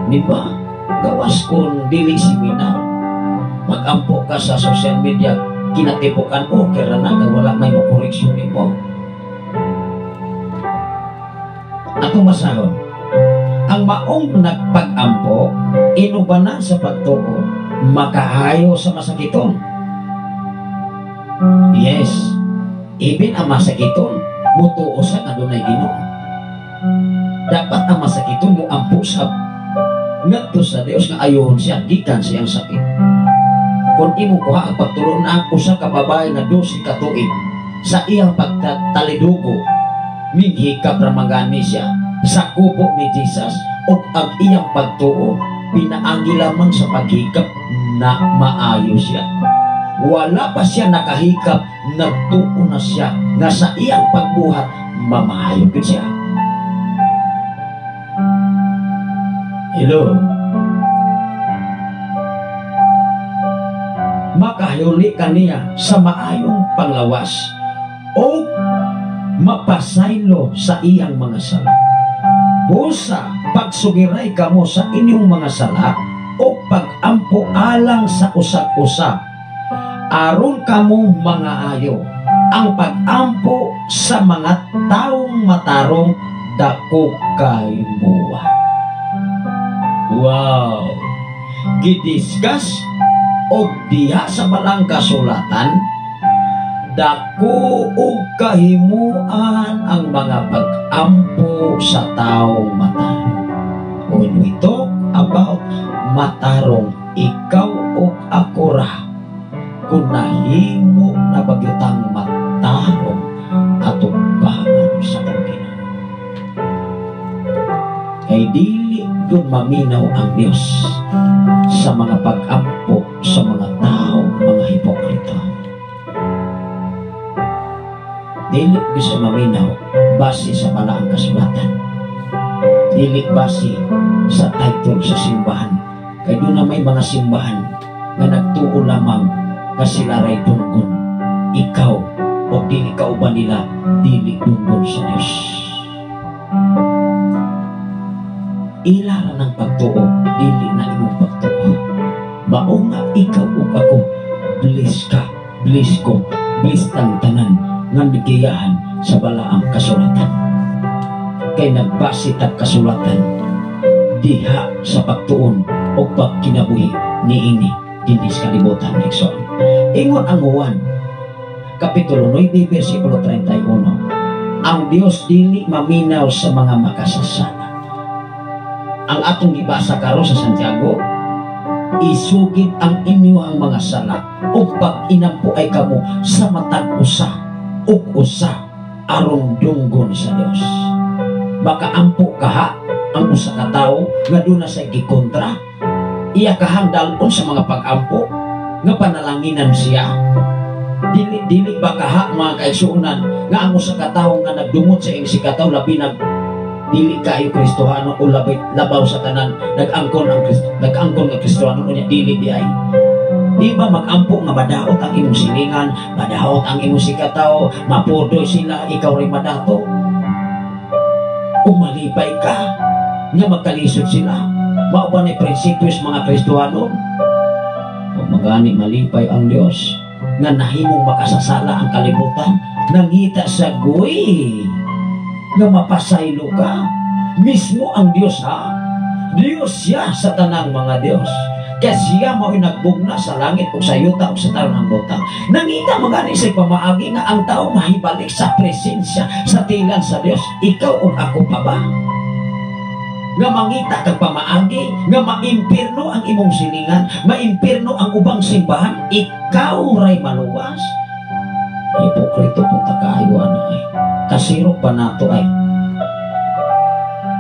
Di ba? Gawas kung dili seminar, magampo ka sa social media, kinatipukan, okay ra na, kay wala may mokoreksyon nimo. Atong basahon, ang maong nagpag-ampo, inubanan sa pagtuo, makahayo sa masakiton. Yes, even ang masakiton, mutuo sa adunay Ginoo. Dapat ang masakiton mo ampo sa ngadto sa Dios nga ayohon siya gikan sa iyang sakit. Kung imong kuha ang pagtulon ang usa ka babae nga 12 ka tuig sa iyang pagtalidugo, minghikap ra mangani siya sa kubo ni Jesus ug ang iyang pagtuo pinaagi lamang sa paghikap na maayo siya. Wala pa siya nakahikap, nagtuo na siya nga sa iyang pagbuhat mamaayo gid siya. Hello. Makahuli kaniya sa maayong panglawas o mapasaylo sa iyang mga sala. Busa pagsugiray kamo sa inyong mga sala, O pag-ampo alang sa usag-usa aron kamo mga ayo. Ang pag-ampo sa mga taong matarong dako kahimuan. Wow! Gidiscuss og diha sa balang kasulatan, dako og kahimuan ang mga pag-ampo sa taong matarong. When we talk about matarong, ikaw o ako ra kung nahimo na bagyutang matarong atubangan sa Ginoo. Kay dili gyud maminaw ang Dios sa mga pag-ampo sa mga tao, mga hipokrito. Dili gyud siya maminaw base sa balaang kasulatan. Dili base sa title sa simbahan. Kay doon na may mga simbahan nga nagtuo lamang nga sila ray dunggon. Ikaw o dili ka uban nila, dili dunggon sa Dios. Ila ra ng pagtuo, dili na imong pagtuo. Mao nga ikaw ug ako, bless ka, bless ko, bless tang tanan nga nagiyahan sa balaang kasulatan. Kay nagbase tag kasulatan diha sa pagtuon o pagkinabuhi niini dinhi sa kalibutan, igsoon. Ingon ang Juan Kapitulo 9 versikulo 31, ang Dios dili maminaw sa mga makasasala. Ang atong gibasa karon sa Santiago, isugid ang inyong mga sala ug pag-inampo ay kamo sa matag usa ug usa aron dunggon sa Dios. Makaampo kaha ang usa ka tawo nga duna sa gikontra, iya kahang dalon sa mga pag-ampo nga panalanginan siya. Dili dili ba kaha, mga kaigsuonan, nga ang usa ka tawo nga nagdumot sa iyang sikataw, labi nag dili kayo Kristohano o labi, labaw sa tanan nag-angkon ang nag-angkon nga Kristohano, unya dili di ay di ba mag-ampo nga madaot ang imong silingan, madaot ang imong sikataw, mapudoy sila, ikaw rin madato, umalipay ka nga magkalisod sila? Mao ba ni prinsipyo sa mga Kristohano? Kung magani malipay ang Dios nga nahimong makasasala ang kalibutan, nangita sa guwi nga mapasaylo ka. Mismo ang Dios, ha, Dios siya sa tanang mga Dios, kaya siya mao'y nagbugna sa langit ug sa yuta ug sa tanang butang. Nangita magani sa pamaagi nga ang tao mahibalik sa presensya sa tilan sa Dios. Ikaw ug ako pa ba nga mangita kag pamaagi nga maimpirno ang imong silingan, maimpirno ang ubang simbahan, ikaw ray maluwas? Hipokrito po ta kaayo ana ay. Kasirok pa nato ay.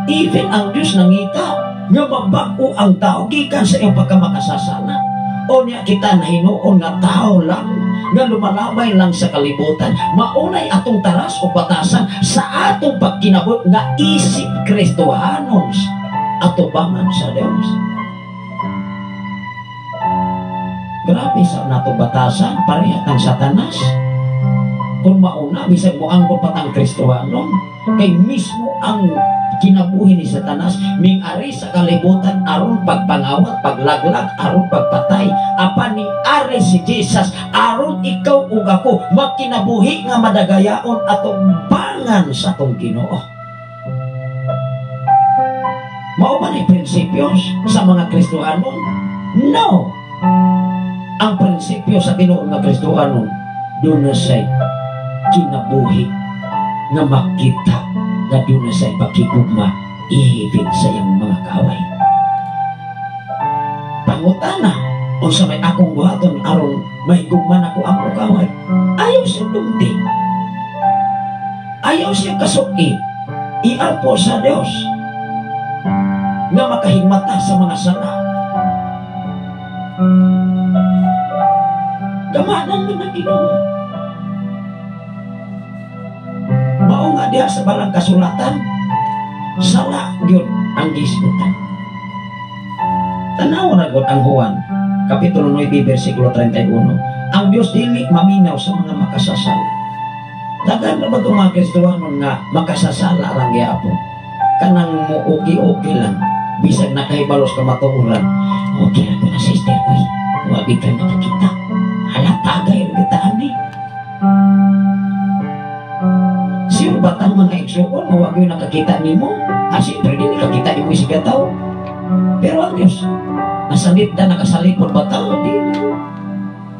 Even ang Diyos nangita nga mabag-o ang tao gikan sa iyang pagkamakasasala. O niya kita nahinuon nga tao lang nga lumalabay lang sa kalibutan. Maunay atong taras o batasan sa atong pagkinabot nga isip Kristohanos atubangan sa Dios. Grabe sa natong batasan, pareha tang Satanas. Kung mauna, bisag mo angkon patang Kristohanon, kay mismo ang kinabuhi ni Satanas ming ari sa kalibutan aron pagpangawat, paglaglag, aron pagpatay. Apan ning ari si Jesus aron ikaw ug ako magkinabuhi nga madagayaon atong bangan sa atong Ginoo. Mao ba ni prinsipyo sa mga Kristohanon? No. Ang prinsipyo sa tinuod nga Kristohanon doon na say kinabuhi nga makita nga doon na say pakigugma even sa iyang mga kaaway. Pangutana unsa may akong buhaton aron mahigugma nako ang kaaway? Ayaw siya dumti, ayaw siya kasuki, iarpo sa Dios nga makahigmata sa mga sala. Gamanan man ang Ginoo. Mao nga diha sa balang kasulatan, sala gyud ang gisgutan. Tanaw na gud ang Juan, Kapitulo 9, versikulo 31. Ang Dios dili maminaw sa mga makasasala. Daghan na ba itong mga Kristohanon nga makasasala lang gyapon? Kanang mo okay-okay lang. Bisag nakahibalo sa kamatuoran, okay ra ko na, sister ko. Wa gid ka nakakita. Halata gay ra kita ani. Sure ba tang mga igsuon nga wa gyud nakakita nimo? Ah, siyempre dili kakita imo si tao. Pero ang Diyos, nasanit na nakasalipod ba tao? Dili.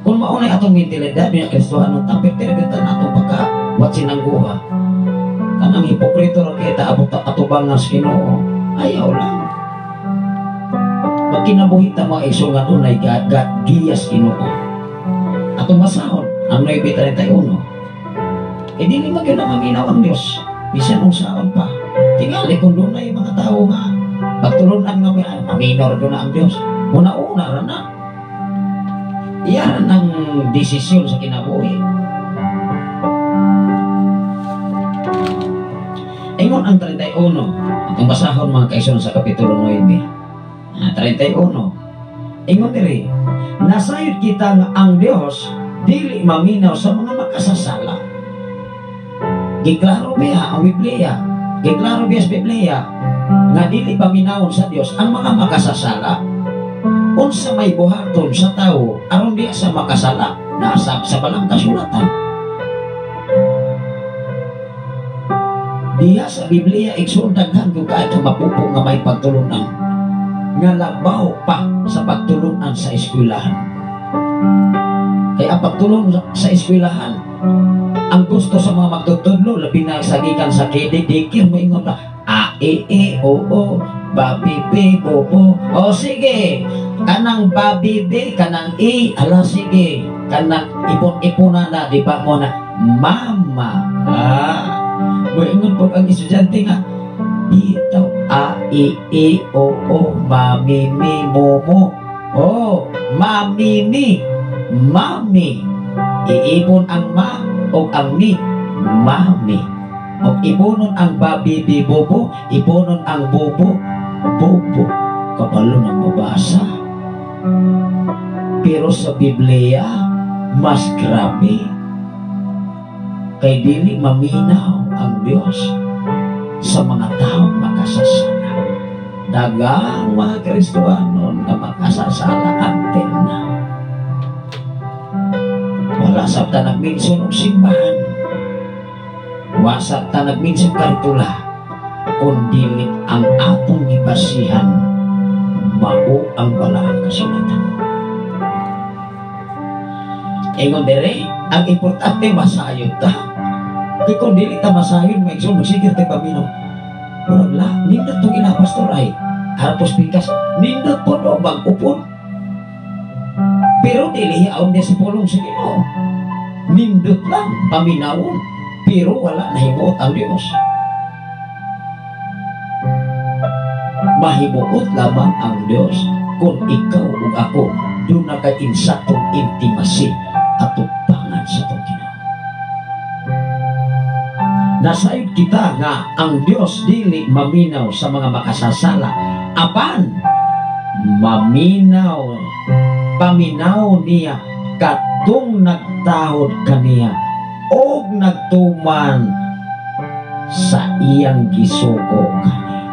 Kung maunay atong mentalidad niya Kristohanon ta, pero kita na atong pagka wat sinangguha. Kanang hipokrito ra kita abot atubangan sa Ginoo. Ayaw lang. Magkinabuhi ta, mga igsoon, nga dunay giyas Ginoo. Atong basahon ang 9:31. Eh dili man gyud na maminaw ang Dios. Bisan unsaon pa. Tingali kung dunay mga tao nga pagtulunan nga may ay, maminaw ra na ang Dios. Una-una ra na. Iyan ang desisyon sa kinabuhi. Ingon ang 31. Atong basahon, mga kaigsoon, sa Kapitulo 9. Ah, 31. Ingon diri, nasayod kita nga ang Dios dili maminaw sa mga makasasala. Giklaro biya ang Biblia. Giklaro biya sa Biblia nga dili paminawon sa Dios ang mga makasasala. Unsa may buhaton sa tawo aron di sa makasala, nasa sa balang kasulatan. Diya sa Biblia, igsoon, daghan gyud kaayo ka mapupo nga may pagtulunan nga labaw pa sa pagtulunan sa eskwelahan. Kaya ang pagtulon sa eskwelahan, ang gusto sa mga magtutudlo, labi na sa gikan sa KD, dikir, moingon ba, A, E, E, O, O, ba, B, B, bo, bo. O sige, kanang ba, B, B, kanang E, ala sige, kanang ipon-ipona na, di ba mo na, mama. Ah, moingon po ang estudyante nga, ito, A, E, E, O, O, mami, mi, mo, mo. Oh, mami, mi, mami. Iipon ang ma o ang mi, mami. O iponon ang babi, bi, bobo, iponon ang bobo, bobo. Kabalo ng mabasa. Pero sa Biblia, mas grabe. Kay dili maminaw ang Diyos sa mga taong makasasala. Dagang mga Kristohanon na makasasala until now. Wala sabta nagminson og simbahan. Wa sabta nagminson karitula. Kung dili ang atong gibasihan, mao ang balaang kasulatan. Ingon dere, ang importante masayod ta. Kay kung dili ta masayod, may igsoon, magsigir tayo paminaw. Murag la, nindot tong ila pastor ay harapos pikas, nindot po no, mag-upon. Pero dili hiaon niya sa pulong sa Ginoo. Nindot lang, paminawon, pero wala nahimuot ang Dios. Mahimuot lamang ang Dios kung ikaw ug ako doon na kay insaktong intimacy at tupangan sa itong Ginoo. Nasayod kita nga ang Dios dili maminaw sa mga makasasala, apan maminaw, paminaw niya katong nagtahod kaniya og nagtuman sa iyang gisugo kanina.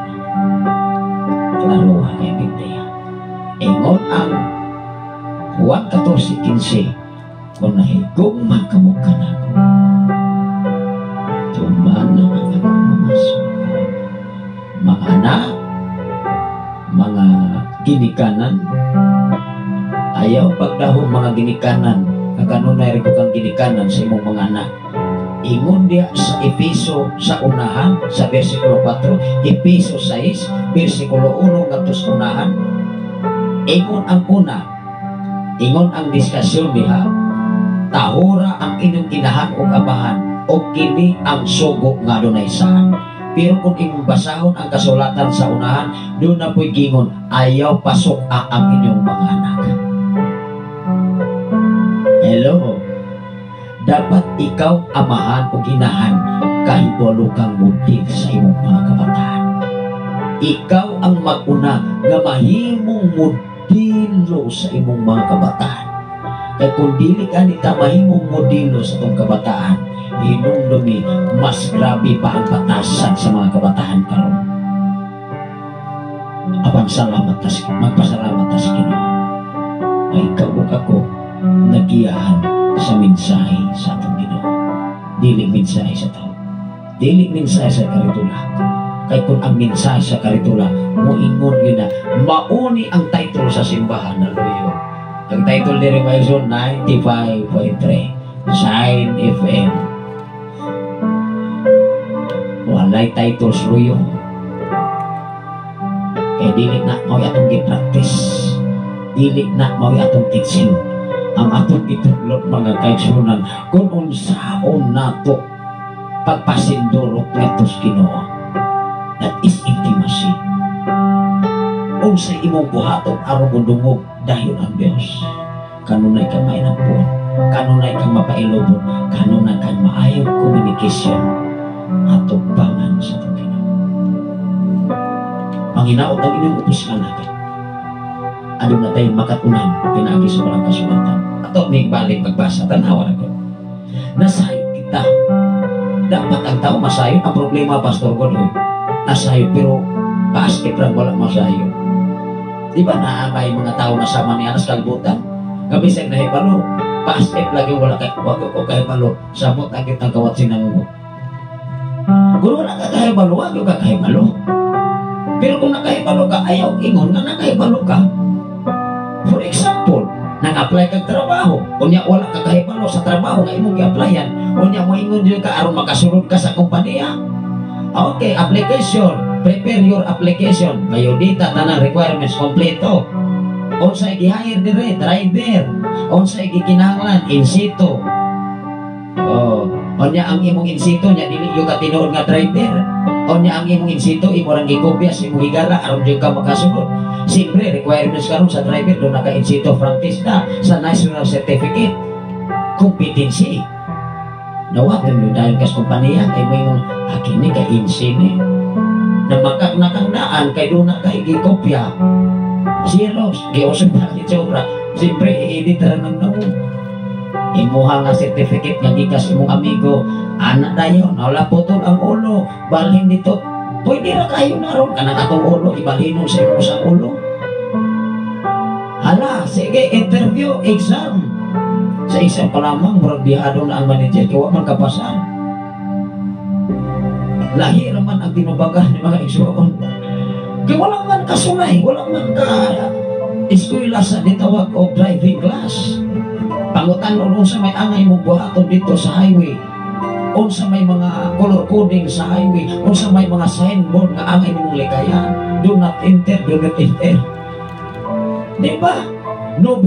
Klaruha kay Biblia. Ingon ang Juan 14:15, kung nahigugma kamo kanako, tumana ang akong mga sugo. Mga anak, mga ginikanan, ayaw pagdahom mga ginikanan, kakanunay rin ko kang ginikanan sa imong mga anak. Ingon diya sa Efeso sa unahan, sa versikulo 4, Efeso 6, versikulo 1 ngadto sa unahan, ingon ang una, ingon ang diskusyon diha, tahura ang inyong inahan o amahan, o kini ang sugo nga dunay saan. Pero kung imong basahon ang kasulatan sa unahan, doon na po'y gingon, ayaw pasok ang inyong mga anak. Hello? Dapat ikaw amahan o ginahan kahibalo kang model sa imong mga kabataan. Ikaw ang mag-una nga mahimong modelo sa imong mga kabataan. Kay kung dili ka nita mahimong modelo sa itong kabataan, hinumdumi, mas grabe pa ang batasan sa mga kabataan karon. Apan salamat ta, magpasalamat ta sa Ginoo. Ay ikaw ug ako nagiyahan sa mensahe sa atong Ginoo. Dili mensahe sa tao. Dili mensahe sa karitula. Kay kung ang mensahe sa karitula, moingon yun na mauni ang title sa simbahan na luyo. Ang title diri may 95.3 Sign FM. Walay titles luyo. Kay dili na mao atong gi-practice. Dili na mao atong teaching. Ang atong gitudlo, mga kaigsunan, kung unsaon nato pagpasindorot ngadto sa Ginoo. That is intimacy. Unsa imong buhaton aron modungog dayon ang Dios? Kanunay ka mainampon, kanunay kang mapailobon, kanunay kang maayong communication atubangan sa atong Ginoo. Panginaot ang inyong ubos nga natin. Aduna tayo makatunan pinaagi sa walang kasulatan. Ato ni balik magbasa, tanawa na ko. Nasayod kita. Dapat ang tao masayod. Ang problema, Pastor Godoy, nasayod pero basket lang wala masayod. Di ba na may mga tao na sama ni Anas kalbutan? Gabi sa nahibalo, basket lagi wala kay wag ko kahibalo. Samot ang kitang kawat sinango. Kung wala ka kahibalo, wag ka kahibalo. Pero kung nakahibalo ka, ayaw ingon nga nakahibalo ka. For example, nang-apply kag trabaho, unya wala ka kahibalo sa trabaho nga imong gi-applyan, unya moingon jud ka aron makasulod ka sa kompanya. Okay, application, prepare your application. Biodata, tanang requirements kompleto. Unsay gi-hire dire, driver. Unsay gikinahanglan, in situ. Oh, unya ang imong in situ nya dili gyud ka tinuod nga driver. Unya ang imong in situ imo rang gikopya sa imong higala aron jud ka makasulod. Siyempre, requirements karon sa driver do naka in situ from TESDA sa national certificate competency. Nawagan yun dahil kas kompanya kay may mong akini kay insine na makaknakang kay doon na kay gikopya Xerox, giusog na itsura. Siyempre, i-edit ra ng naong. Imuha nga certificate nga gikas imong amigo, anak dayon, wala putol ang ulo, balhin dito. Pwede ra kayo na ron, kanang atong ulo, ibalhinon sa imo sa ulo. Hala, sige, interview, exam. Sa isang pa lamang, murag bihado na ang manager, kaya wa man kapasar. Lahi raman ang tinubagan ni mga igsuon. Kaya wala man kasulay, wala man ka eskwela sa ditawag o driving class. Pangutan unsa may angay mo buhaton dito sa highway, unsa may mga color coding sa highway, unsa may mga signboard nga angay nimong likayan. Do not enter, do not enter. Di ba? No,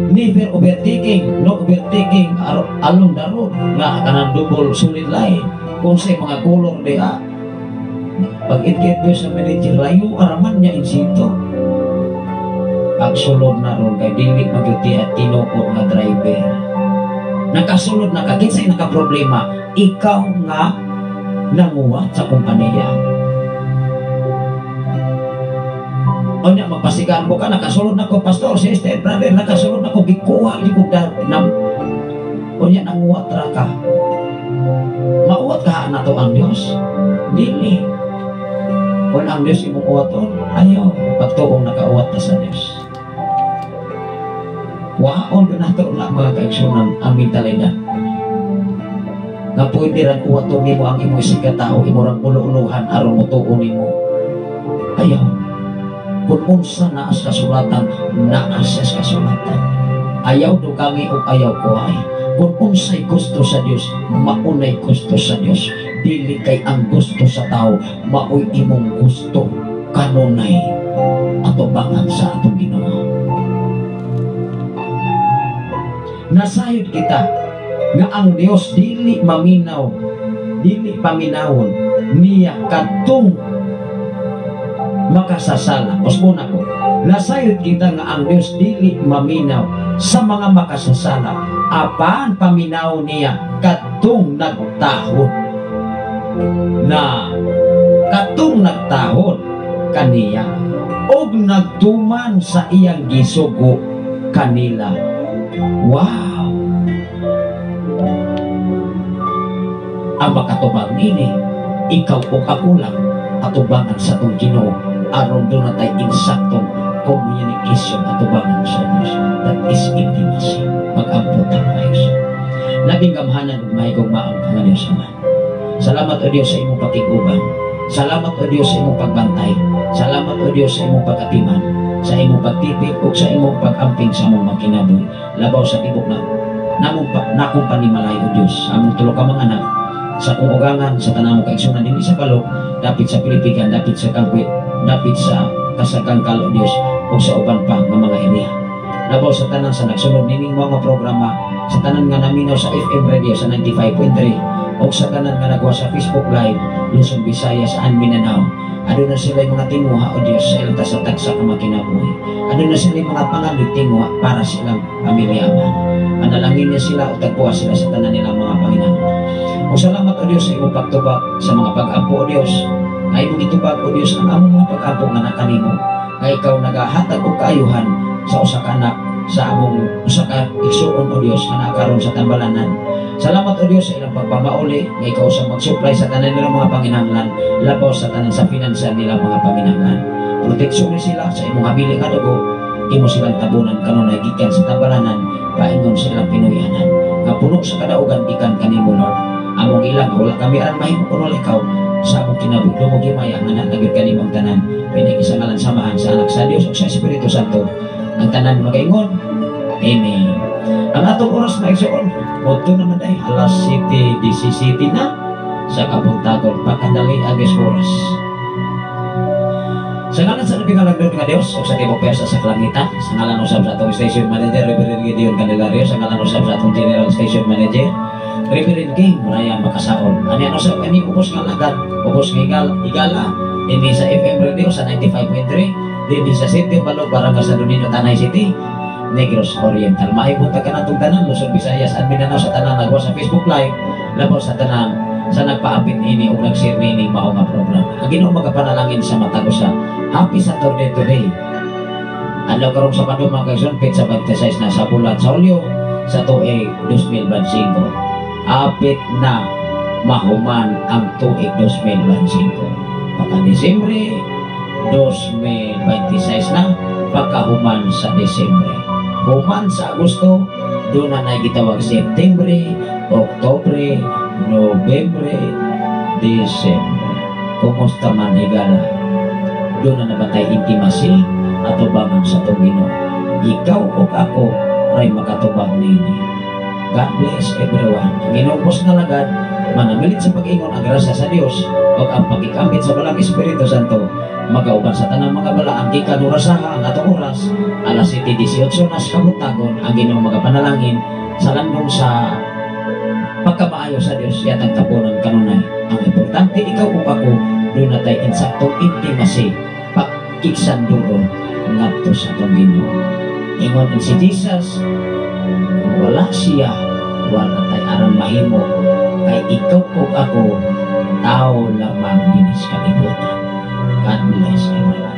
never overtaking, no overtaking along the road nga kanang double solid line. Kung sa mga color diha. Pag interview sa manager, layo araman niya in situ. Pagsulod na ron kay dili magyuti at tinuod nga driver. Nakasulod na ka, kinsay nakaproblema, ikaw nga nanguwat sa kompanya. Unya magpasigaan mo ka, nakasulod na ko, pastor, sister, brother, nakasulod na ko, gikuha, di ko nam. Unya nanguwat ra ka. Mauwat ka na to ang Dios? Dili. Kung ang Dios imong uwaton, ayaw. Pagtuong nakauwat na sa Dios. Waon na nato na mga kaigsunan ang mentalidad. Nga pwede rang uwaton nimo ang imong isig ka tao, imo rang ulo-uluhan aron motuon nimo. Ayaw. Kung unsa naa sa kasulatan, naa siya sa kasulatan. Ayaw dugangi o ayaw kuhay. Kung unsay gusto sa Dios, maunay gusto sa Dios. Dili kay ang gusto sa tao, maoy imong gusto kanunay atubangan sa atong Ginoo. Nasayod kita nga ang Dios dili maminaw, dili paminawon niya kadtong makasasala. Usbon ako. Nasayod kita nga ang Dios dili maminaw sa mga makasasala, apan paminaw niya kadtong nagtahod na katong nagtahod kaniya og nagtuman sa iyang gisugo kanila. Wow! Ang makatubang nini, ikaw o ako lang atubangan sa atong Ginoo Aron duna tay insaktong communication atubangan sa Diyos. That is intimacy. Mag-ampo ta, mga igsoon. Labing gamhanan ug mahigugmaon ka nga Diyos Ama. Salamat, O Diyos, sa imong pakig-uban. Salamat, O Diyos, sa imong pagbantay. Salamat, O Diyos, sa imong pag-atiman, sa imong pagtipik ug sa imong pag-amping sa among magkinabuhi. Labaw sa tibok na namong pa, nakong panimalay, O Diyos, sa among tulo ka mga anak, sa kong ugangan, sa tanang kaigsunan dinhi sa Balok, dapit sa Pilipigan, dapit sa Kangkwit, dapit sa Kasagangkal, O Diyos, ug sa uban pa nga mga area. Labaw sa tanan sa nagsunod nining mga programa, sa tanan nga naminaw sa FM radio sa 95.3 o sa tanan nga nagwa sa Facebook Live, Luzon, Visayas and Mindanao. Aduna sila yung mga tinguha, O Diyos, sa ilang sa tagsa ka mga kinabuhi. Aduna sila yung mga pangandoy tinguha para sa ilang pamilya, Ama. Panalangin niya sila o tagpuha sila sa tanan nilang mga panginahanglan. O salamat, O Diyos, sa imong pagtubag sa mga pag-ampo, O Diyos. Nga imong gitubag, O Diyos, ang among mga pag-ampo nga nakanimo. Nga ikaw nagahatag og kaayuhan sa usa ka anak sa among usa ka igsuon, O Diyos, nga nakaron sa tambalanan. Salamat, O Diyos, sa ilang pagpamauli nga ikaw sa mag-supply sa tanan nilang mga panginahanglan, labaw sa tanan sa financial nilang mga panginahanglan. Proteksyon ni sila sa imong habili nga dugo, imo silang tabunan kanunay gikan sa tambalanan paingon sa ilang pinuyanan. Nga puno sa kadaugan gikan kanimo, Lord. Among ilang wala kami aran mahimo kun wala ikaw sa among kinabuhi. Dungog himaya nga naa gyud kanimo ang tanan. Pinagi sa ngalan sa Amahan, sa Anak, sa Dios ug sa Espiritu Santo. Ang tanan magaingon, Amen. Ang atong oras, mga igsoon, moadto naman ay alas 7:17 na sa kabuntagon. Pakadali ang oras. Sa ngalan sa labing alagdon nga Dios ug sa tibok pwersa sa kalangitan, sa ngalan usab sa atong station manager, Reverend Gideon Candelario, sa ngalan usab sa atong general station manager, Reverend King Raya Makasaon. Ani ano sa ani ubos nga lagad, ubos nga higala, dinhi sa FM radio sa 95.3, dinhi sa City Balog, Barangay San Domingo, Tanay City, Negros Oriental. Maayong buntag kanatong tanan, Luzon, Visayas, and Mindanao, sa tanan nagwa sa Facebook Live, labaw sa tanan sa nagpaapit ini o nag-share nining mao nga programa. Ang Ginoo magapanalangin sa matag usa. Happy Saturday today. Adlaw karon sa Sabado, mga kaigsoon, petsa 26 na sa bulan sa Hulyo sa tuig 2025. Apit na mahuman ang tuig 2025. Pagka Disyembre 2026 na, pagkahuman sa Disyembre. Human sa Agosto, duna na gitawag Septembre, Oktubre, Nobyembre, Disyembre. Kumusta man, higala? Duna na ba tay intimacy atubangan sa atong Ginoo? Ikaw ug ako ray makatubag nini. God bless everyone. Ang Ginoo nga lagad, manamilit sa pag-ingon, ang grasya sa Dios ug ang pagkikambit sa Balaang Espiritu Santo magauban sa tanang mga balaan gikan orasaha ang atong oras, alas 7:18 na sa kabuntagon. Ang Ginoo magapanalangin sa landong sa pagkamaayo sa Dios yatang tapunan kanunay. Ang importante, ikaw ug ako duna tay insaktong intimacy, pagkigsanduro ngadto sa atong Ginoo. Ingon si Jesus, kung wala siya, wala tay aran mahimo, kay ikaw ug ako tao lamang dinhi sa kalibutan. God bless everyone.